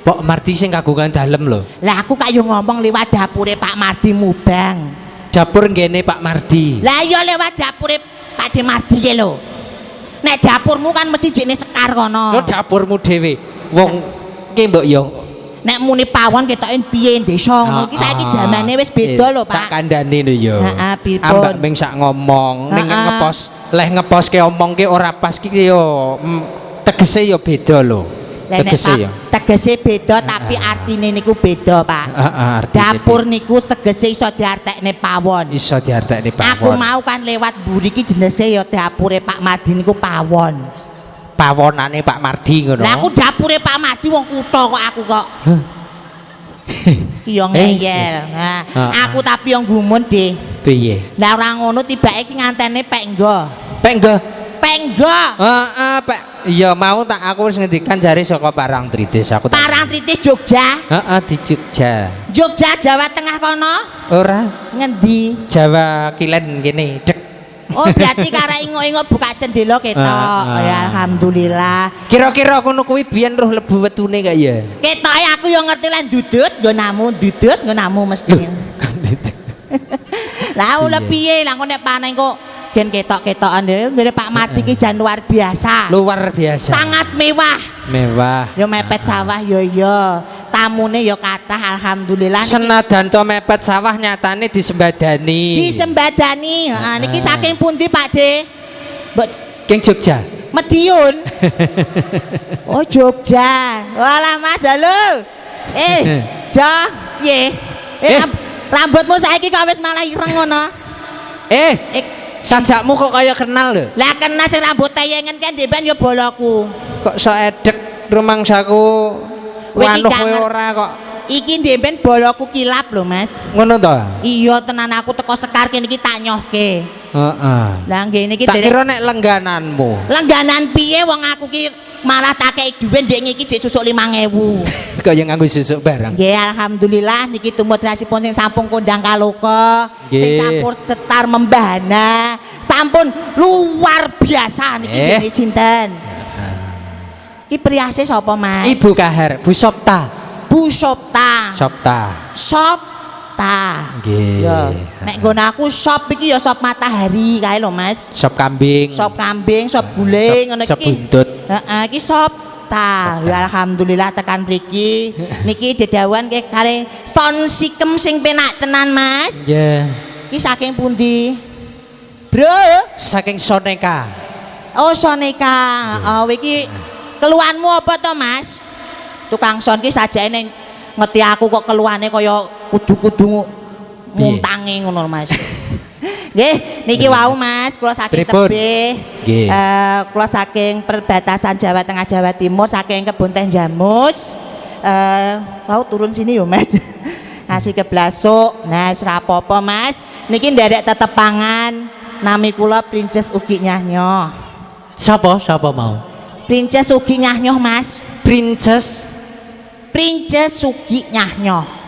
Pak Mardi sing kagungan dalem lho. Lah aku kok yo ngomong lewat dapure Pak Mardi mubang. Dapur nggene Pak Mardi. Lah iya lewat dapure Pak De Mardi ke lho. Nek dapurmu kan mesti jekne sekar kono. Lho dapurmu dhewe. Wong ki mbok yo nek muni pawon ketoke piye desa ngono iki saiki jamane wis beda lho, Pak. Tak kandhani lho yo. Heeh, pripun? Ambak ming sak ngomong, ning ngepos, leh ngeposke omong ki ora pas ki yo tegese yo beda lho. Tegese yo. Tegese beda tapi artine niku beda, Pak. Heeh, dapur niku tegese iso diartekne pawon. Iso diartekne pawon. Aku mau kan lewat mburi iki jenenge ya dapure Pak Mardi niku pawon. Pawonane Pak Mardi ngono. Lah aku dapure Pak Mardi wong kutha kok aku kok. Ki yo ngeyel. Nah, aku tapi yo gumun, Dik. Piye? Lah ora ngono tibake iki ngantene penggo. Penggo. Penggo. Heeh, Pak. Iya mau tak aku wis ngendikan jare saka Parangtritis aku. Parangtritis Jogja. Heeh, di Jogja. Jogja Jawa Tengah kono? Ora. Ngendi? Jawa Kilen kene, Dek. Oh, berarti karek inguk-inguk buka cendela ketok. Ya alhamdulillah. Kira-kira ngono kuwi biyen roh lebu wetune kaya ya. Ketoke aku yo ngerti lan dudut nggonamu, dudut nggonamu mesti. Lah oleh piye lah engko nek panen kok gen ketok-ketokan dhewe Pak Mardi ki jan luar biasa. Luar biasa. Sangat mewah. Mewah. Yo mepet sawah yo yo. Tamune yo kathah alhamdulillah. Senajan to mepet sawah nyatane disembadani. Disembadani. Heeh niki saking pundi Pak De? Mbok King Jogja. Madiun. Oh Jogja. Walah Mas halo. Jo, piye? Rambutmu saiki kok wis malah ireng ngono. Sajakmu kok kaya kenal lho. Lah kenal sing rambut teyengen kan dhewe yo boloku. Kok sok edek rumangsaku. Wanuh kowe ora kok. Iki ndemben boloku kilap lho, Mas. Ngono to? Iya tenan aku teko sekar kene iki tak nyohke. Heeh. Lah nggih niki tak kira nek lenggananmu. Lengganan piye wong aku ki malah tak kei dhuwit ndek ngiki jek susuk 5000. Kaya nganggo susuk barang. Nggih alhamdulillah niki tumut rasipun sing sampun kondang kaloka, sing campur cetar membahana, sampun luar biasa niki nggih sinten. Iki priase sapa, Mas? Ibu Kahar, Bu Sopta. Bu Sopta. Sopta. Sopta. Nggih. Ya, nek nggon aku sop iki ya sop matahari kae lho, Mas. Sop kambing. Sop kambing, sop guling ngono iki. Sop buntut. Heeh, iki Sopta. Ya alhamdulillah tekan mriki. Niki dedawan nggih kalih son sikem sing penak tenan, Mas. Nggih. Iki saking pundi? Bro, saking Soneka. Oh, Soneka. Oh, iki keluhanmu apa to, Mas? Tukang son ki sajake ning ngerti aku kok keluhane kaya kudu-kudu muntange ngono Mas. Nggih, niki wau Mas, kula saking tebih. Kula saking perbatasan Jawa Tengah Jawa Timur, saking Kebun Teh Jamus. Wau turun sini yo, Mas. Ngasih keblasuk. Nah, wis ra apa-apa, Mas. Niki nderek tetepangan. Nami kula Princess ugi nyahnyo. Sapa? Sapa mau? Princess Sugi Nyahnyoh, Mas. Princess Princess Sugi Nyahnyoh.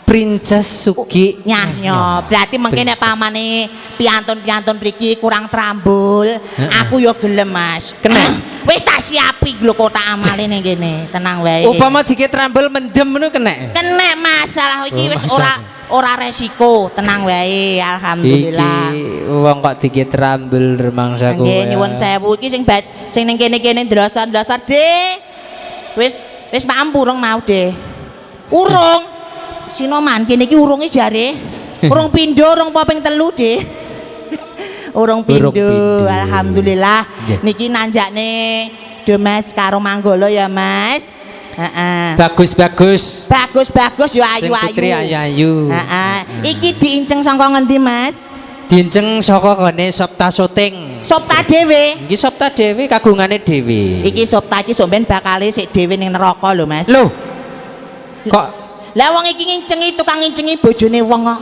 Princess Sugi Nyahnyoh. Berarti mungkin nek pamane piantun-piantun mriki kurang trambul, aku yo gelem, Mas. Kena. Wis tak siapi lho kotak amale ning kene. Tenang wae. Upama dikit trambul mendem ngono kena. Kena masalah iki Oh, wis masalah. ora resiko, tenang wae, alhamdulillah. Iki wong kok dikit trambul rumangsaku. Nggih, nyuwun sewu iki sing sing ning kene-kene ndlosor-ndlosor, Dik. Wis wis maem urung mau, Dik. Urung. Sinoman kene iki urunge jare. Urung pindho, urung apa ping 3, Dik. Urung Urung pindho, pindho. alhamdulillah. Nggih. Niki nanjakne Dimas karo Manggolo ya, Mas. Heeh. Bagus-bagus. Bagus-bagus yo Sing ayu-ayu. putri ayu-ayu. Heeh. Iki diinceng saka ngendi, Mas? Dinceng saka gone Sopta Syuting. Sopta dhewe. Iki Sopta dhewe kagungane dhewe. Iki Sopta iki sampean bakale sik dhewe ning neraka lho, Mas. Lho. Kok Lah wong iki ngincengi tukang ngincengi bojone wong kok.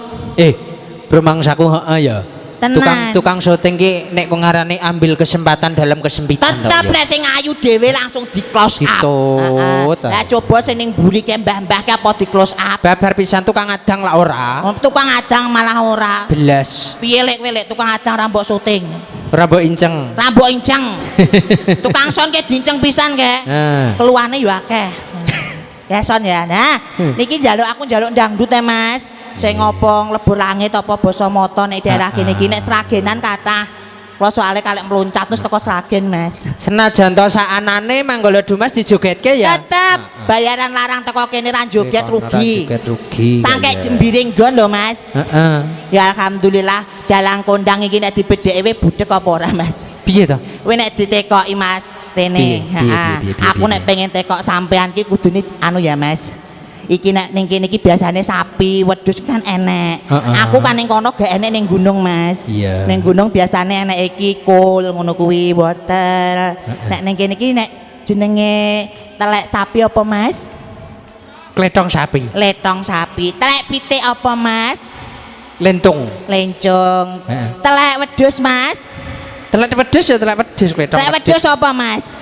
Rumangsaku heeh ya. Tenan. Tukang syuting ki nek kok ngarani ambil kesempatan dalam kesempitan. Tetep ya. nek sing ayu dhewe langsung di close up. Ditut. Heeh. Lah coba sing ning mburi ke mbah-mbah ke apa di close up. Babar pisan tukang adang lah ora. Wong tukang adang malah ora. Belas. Piye lek kowe lek tukang adang ra mbok syuting? Ora mbok inceng. Ra mbok inceng. Tukang son ke dinceng pisan ke. Heeh. Keluhane yo akeh. Ya son ya. Nah, niki njaluk aku njaluk dangdut e Mas. Sing ngopo nglebur langit apa basa mata nek daerah kene iki nek Sragenan kathah. Kula soalé kalek mloncat terus teko Sragen, Mas. Senajan to saanane Manggolo Dumas dijogetke ya. Tetep bayaran larang teko kene ra joget rugi. Joget rugi. Sangke Iya. jembiring nggon lho, Mas. Heeh. Ya alhamdulillah dalang kondang iki nek dibedheki we budhek apa ora, Mas? Piye to? Kowe nek ditekoki Mas, rene, heeh. Aku nek pengen tekok sampean ki kudune anu ya, Mas. Iki nek ning kene iki biasane sapi, wedhus kan enek. Aku kan ning kono gak enek ning gunung, Mas. Iya. Ning gunung biasane enek iki kul ngono kuwi, wortel. Nek ning kene iki nek jenenge telek sapi apa, Mas? Kletong sapi. Letong sapi. Telek pitik apa, Mas? Lentung. Lencung. Heeh. Telek wedhus, Mas. Telek wedhus ya telek wedhus kletong. Telek wedhus apa, Mas?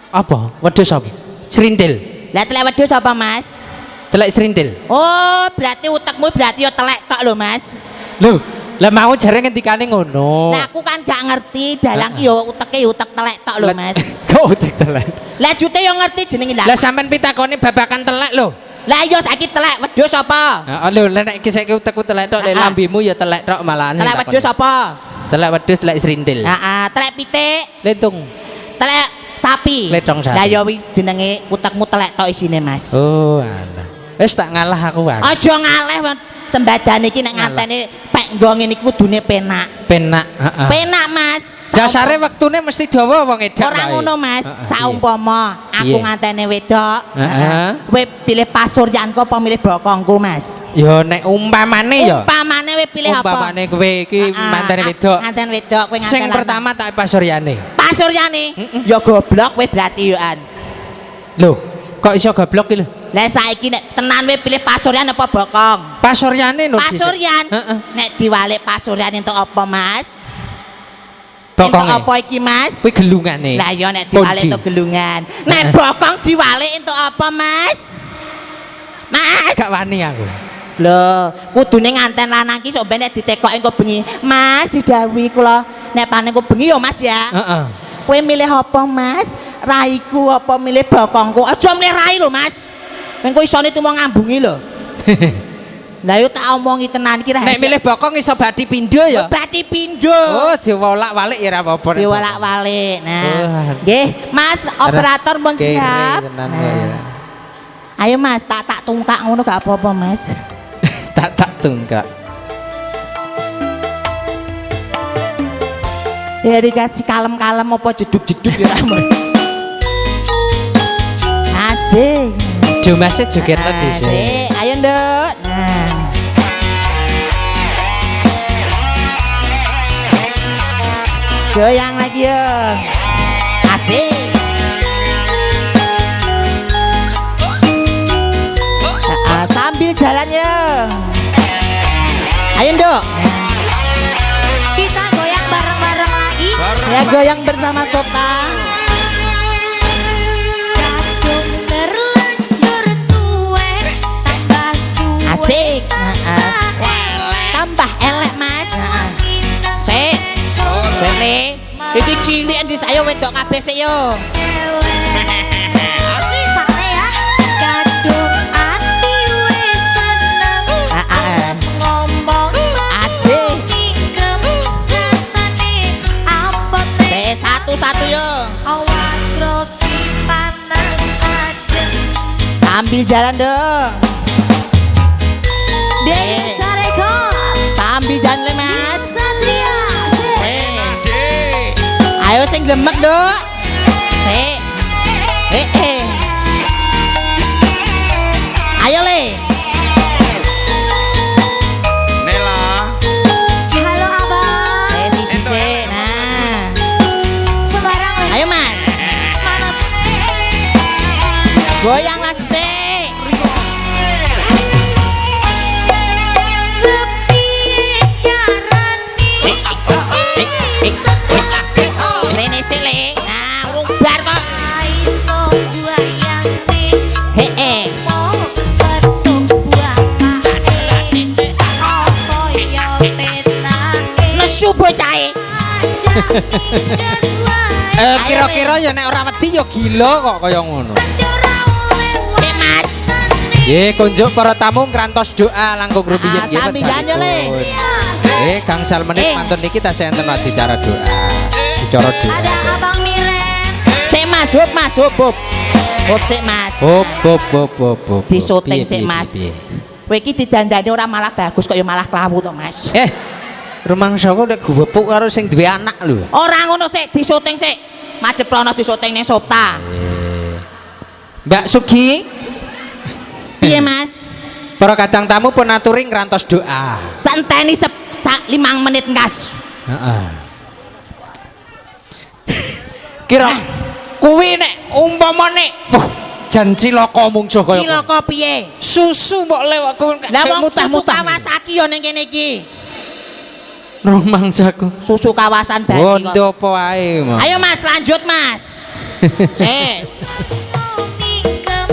Apa? Wedhus apa? Serintil. Lah telek wedhus apa, Mas? Telek serintil. Oh, berarti utekmu berarti yo telek tok lho, Mas. Lho, lah mau jare ngendikane ngono. Lah aku kan gak ngerti dalang ki yo uteke yo utek telek tok lho, Mas. Kok utek telek? Lah jute yo ngerti jenenge lah. Lah sampean pitakone babakan telek lho. Lah iya saiki telek wedhus apa? Heeh lho, lah nek iki saiki utekku telek tok, lek lambemu ya telek tok malahan. Telek wedhus apa? Telek wedhus, telek serintil. Heeh, telek pitik, Lentung. telek sapi. Letong sapi. Lah ya wi jenenge utekmu telek tok isine, Mas. Oh, alah. Wis tak ngalah aku, Wan. Aja ngaleh, Wan. Sembadane iki nek nganteni pek nggo ngene iki kudune penak. Penak, heeh. Penak, Mas. Dasare wektune mesti dawa wong edak. Ora ngono, Mas. Saumpama aku nganteni wedok, Heeh. kowe pilih pasuryanku apa milih bokongku, Mas? Ya nek umpamane ya. Umpamane kowe pilih apa? Umpamane kowe iki mantene wedok. Nganten wedok, kowe nganten Sing lanang. pertama tak pasuryane. Pasuryane? Ya goblok kowe berarti yo an. Lho, kok iso goblok iki lho? Lah saiki nek tenan kowe pilih pasuryan apa bokong? Pasuryane lho. Pasuryan. Nek diwalik pasuryan entuk apa, Mas? Bokonge. Entuk apa iki, Mas? Kuwi gelungane. Lah ya nek diwalik entuk gelungan. Nek bokong diwalik entuk apa, Mas? Mas. Gak wani aku. Lho, kudune nganten lanang ki sok ben nek ditekoki engko bengi. Mas, didhawuhi kula nek panen engko bengi ya, Mas ya. Heeh. Kowe milih apa, Mas? Raiku apa milih bokongku? Aja milih rai lho, Mas. Engko isone tumo ngambungi lho. Lah yo tak omongi tenan iki Nek milih bokong iso bati pindho ya. Bati pindho. Oh, diwolak-walik ya ora apa-apa. Diwolak-walik. Nah. Nggih, Mas operator pun siap. Nah. Ayo Mas, tak tungkak ngono gak apa-apa, Mas. Tak tungkak. Ya dikasih kalem-kalem apa jeduk-jeduk ya Ramon. Asik. Dumase joget dhisik. Asik. Ayo, Nduk. Nah. Goyang lagi yo. Asik. Nah, sambil jalan yo. Ayo, Nduk. Kita goyang bareng-bareng lagi. Ya Goyang bersama Sota. Kadung terlanjur tuwek tambah suwe. Asik. Heeh. Tambah elek, Mas. Heeh. Sik. Sik le. Iki cilik endi saya wedok kabeh sik yo. Sakne ya. Kadung ati wis seneng. Heeh. Ngomong Asik. mingkem rasane apote. Sik satu-satu yo. Awak roti panas adem. Sambil jalan dong. Dede Sarekon. Sambil jalan le, Mas. Satria. Sik. Sik. Ayo sing glemek, Dok. Sik. Eh eh. Ayo le. Nela. Halo abang. Sik siji sik. Nah. Sembarang wis. Ayo, Mas. Manut. Goyang lagi sik. Kepiye carane? Rene sik le. Nah, urung bar kok. Iso bayangne Heeh. mau petuk bapake. Apa ya petake? Nesu bocahe. Aja minggat wae. Kira-kira ya nek ora wedi ya gila kok kaya ngono. Ora oleh Sik, Mas. Nggih, kunjuk para tamu ngrantos doa langkung rupiah Ah, sambil jalan yo, Le. Gangsal menit mantun niki tasih enten adicara doa. Bicara doa. Ada abang Miren. Sik, Mas, hop, Mas, hop, hop. Hop sik, Mas. Hop hop hop hop hop. Di syuting Piye, sik, piye, Mas. piye. Kowe iki didandani ora malah bagus kok ya malah klawu to, Mas. Rumangsaku nek gepuk karo sing duwe anak lho. Ora ngono sik, di syuting sik. Madhep rono di syuting ning Sopta. Mbak Sugi, Piye, Mas? para kadang tamu pun aturi ngrantos doa. Senteni sak 5 menit ngas. Heeh. Kira kuwi nek umpamane wah jan cilaka mungsuh kaya Cilaka piye? Susu mbok lewat ku Lah wong susu mutah-mutah. Kawasaki yo ning kene iki. Rumangsaku. Susu kawasan Bali Oh, kok. apa wae, Mas. Ayo Mas, lanjut Mas. Sik. Mingkem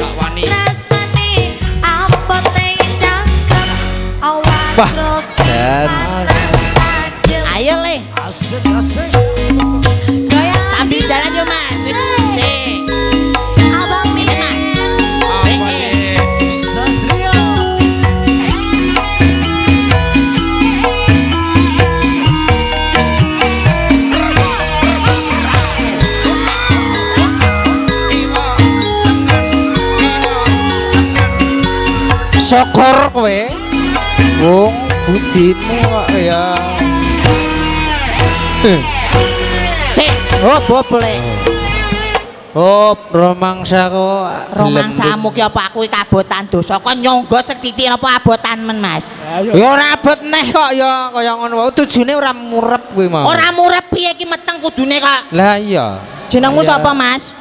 rasane apote cangkem. Awak Wah, roti jan. panas adem. Ayo le. Asik asik. Goyang Sambil jalan yo Mas. Wis sik. abang Ini Mas. Miren. Eh, eh. Satria. Syukur kowe. Wong budimu kok ya. Sik. Hop hop le. Hop. Romangsaku Romangsamu ki apa aku iki kabotan dosa kon nyonggo sethithik apa abotan men Mas. Ayo. Ya ora abot neh kok ya kaya ngono wae. Tujune ora murep kuwi mau. Ora murep piye iki meteng kudune kok. Lah iya. Jenengmu Iya. sapa Mas?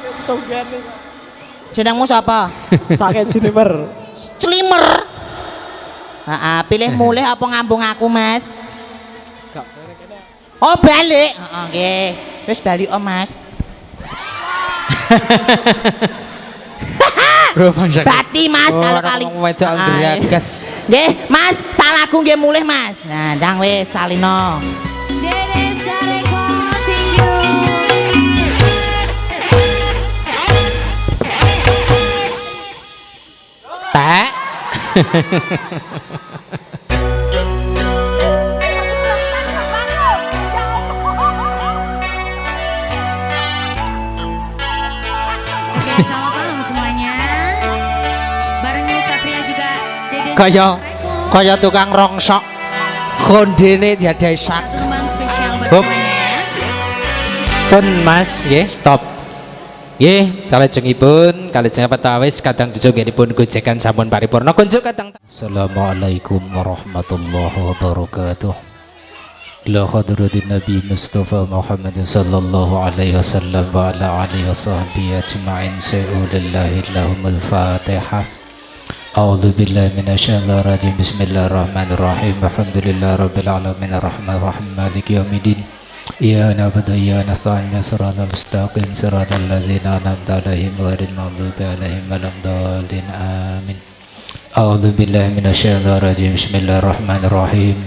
Jenengmu sapa? Sakit Juniper. Slimer. Heeh, pilih mulih apa ngambung aku Mas? Oh balik. Heeh nggih. Wis balik oh Mas. Romangsaku. Bati Mas kalau kali. Wong wedok Ah, nggragas. Nggih, Mas, salahku nggih mulih Mas. Nah, ndang wis salino. Dede Sarekon, thank you. Tek. Oke, selamat malam semuanya. Bareng Satria juga Dede Kaya Sarekon. kaya tukang rongsok. Kondene diadai sak. Satu tembang spesial buat Hop. semuanya ya. Pun Mas, nggih, stop. Nggih, kalajengipun, kalajeng petawis kadang jujunginipun gojekan sampun paripurna kunjuk kadang. Assalamualaikum warahmatullahi wabarakatuh. Ila hadratin Nabi Mustafa Muhammad sallallahu alaihi wasallam wa ala alihi wa sahbihi ajma'in. Sa'ulillahi lahumul Fatihah. A'udzu billahi minasyaitonir rajim. Bismillahirrahmanirrahim. Alhamdulillahi rabbil alamin arrahmanir rahim maliki yaumiddin. Iya na'budu wa iya nasta'in siratal mustaqim siratal ladzina an'amta 'alaihim ghairil maghdubi 'alaihim waladdallin. Amin. A'udzu billahi minasyaitonir rajim. Bismillahirrahmanirrahim.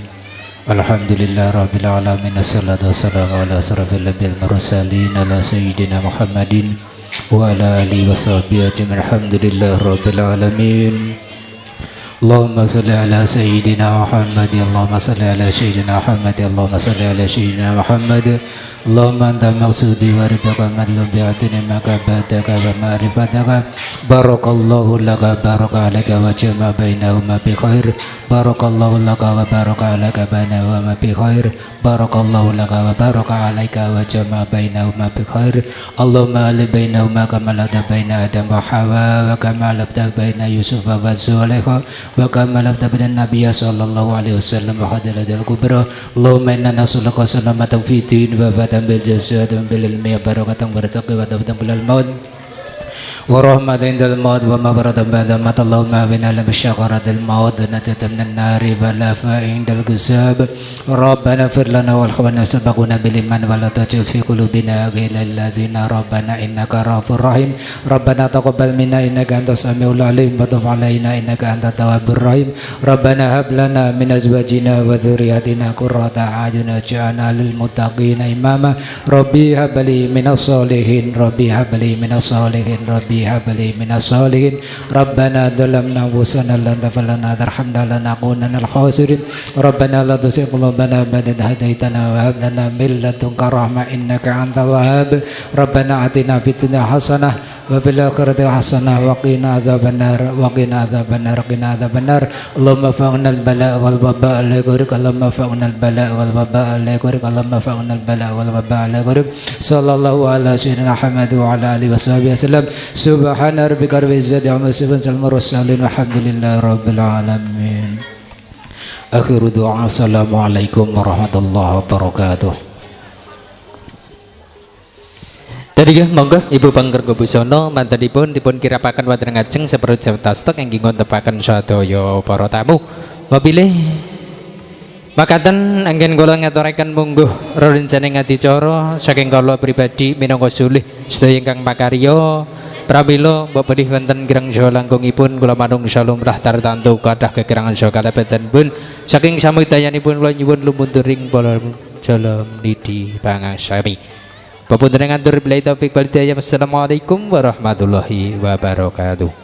Alhamdulillah rabbil alamin, assalatu wassalamu ala asrafil anbiya'il mursalin ala sayyidina Muhammadin wa ala alihi washabbihi ajma'in. Alhamdulillah rabbil alamin. Allahumma salli ala sayyidina Muhammad, Allahumma salli ala sayyidina Muhammad, Allahumma salli ala sayyidina Muhammad. Allahumma anta maqsudi wa ridaka madlubi atini makabataka wa ma'rifataka. Barakallahu laka baraka alaka wa jama bainahuma bi khair. Barakallahu laka wa baraka alaka bainahuma bi khair. Barakallahu laka wa baraka alaika wa jama bainahuma bi khair. Allahumma ali bainahuma kama lada baina Adam wa Hawa wa kama labda baina Yusuf wa Zulaikha wa kama labda baina Nabiyya sallallahu alaihi wasallam wa hadilatil kubra. Allahumma inna nas'aluka salamatan fi din wa fatan bil jasad wa bil ilmi wa barakatan warzaqi wa tawbatan bil maut wa rahmatan indal maut wa maghfiratan ba'da maut. Allahumma bina lam syakaratil maut wa najatan minan nari wa la indal ghazab. Rabbana fir lana wal ikhwana sabaquna bil iman wa la taj'al fi qulubina ghillan lil ladzina rabbana innaka ghafurur rahim. Rabbana taqabbal minna innaka antas samiul alim wa tub alaina innaka antat tawwabur rahim. Rabbana hab lana min azwajina wa dzurriyyatina qurrata a'yun waj'alna lil muttaqina imama. Rabbi hab li minas solihin, Rabbi hab li minas solihin, Rabbi hab li minas solihin. Rabbana dhalamna anfusana lan taghfir lana tarhamna lanakunanna minal khasirin. Rabbana la tuzigh qulubana ba'da idh hadaitana wa hab lana min ladunka rahmah innaka antal wahhab. Rabbana atina fid dunya hasanah wa fil akhirati hasanah wa qina adzabannar wa qina adzabannar qina adzabannar. Allahumma fa'na al bala wal waba la yughrik. Allahumma fa'na al bala wal waba la yughrik. Allahumma fa'na al bala wal waba la yughrik. Sallallahu ala sayyidina Muhammad wa ala alihi wasahbihi wasallam. Subhana rabbika rabbil izzati amma yasifun, salamun mursalin, walhamdulillahi rabbil alamin. Akhiru du'a. Assalamualaikum warahmatullahi wabarakatuh. Tadi ya, monggo Ibu Pangkergo Busana mantenipun dipun kirapaken wonten ngajeng seperut jawtastok ingkang ngontepaken sadaya para tamu. Mapilih makaten anggen kula ngaturaken mungguh rerencaneng adicara saking kula pribadi minangka sulih sedaya ingkang makarya. Pramila mbok bilih wonten kirang saha langkungipun kula manungsa lumrah tartantu kathah kekirangan saha kalebetanipun saking samudayanipun kula nyuwun lumunturing para jala nidhi pangaksami. Bapak dengan ngatur billahi taufik wal hidayah. Wassalamualaikum warahmatullahi wabarakatuh.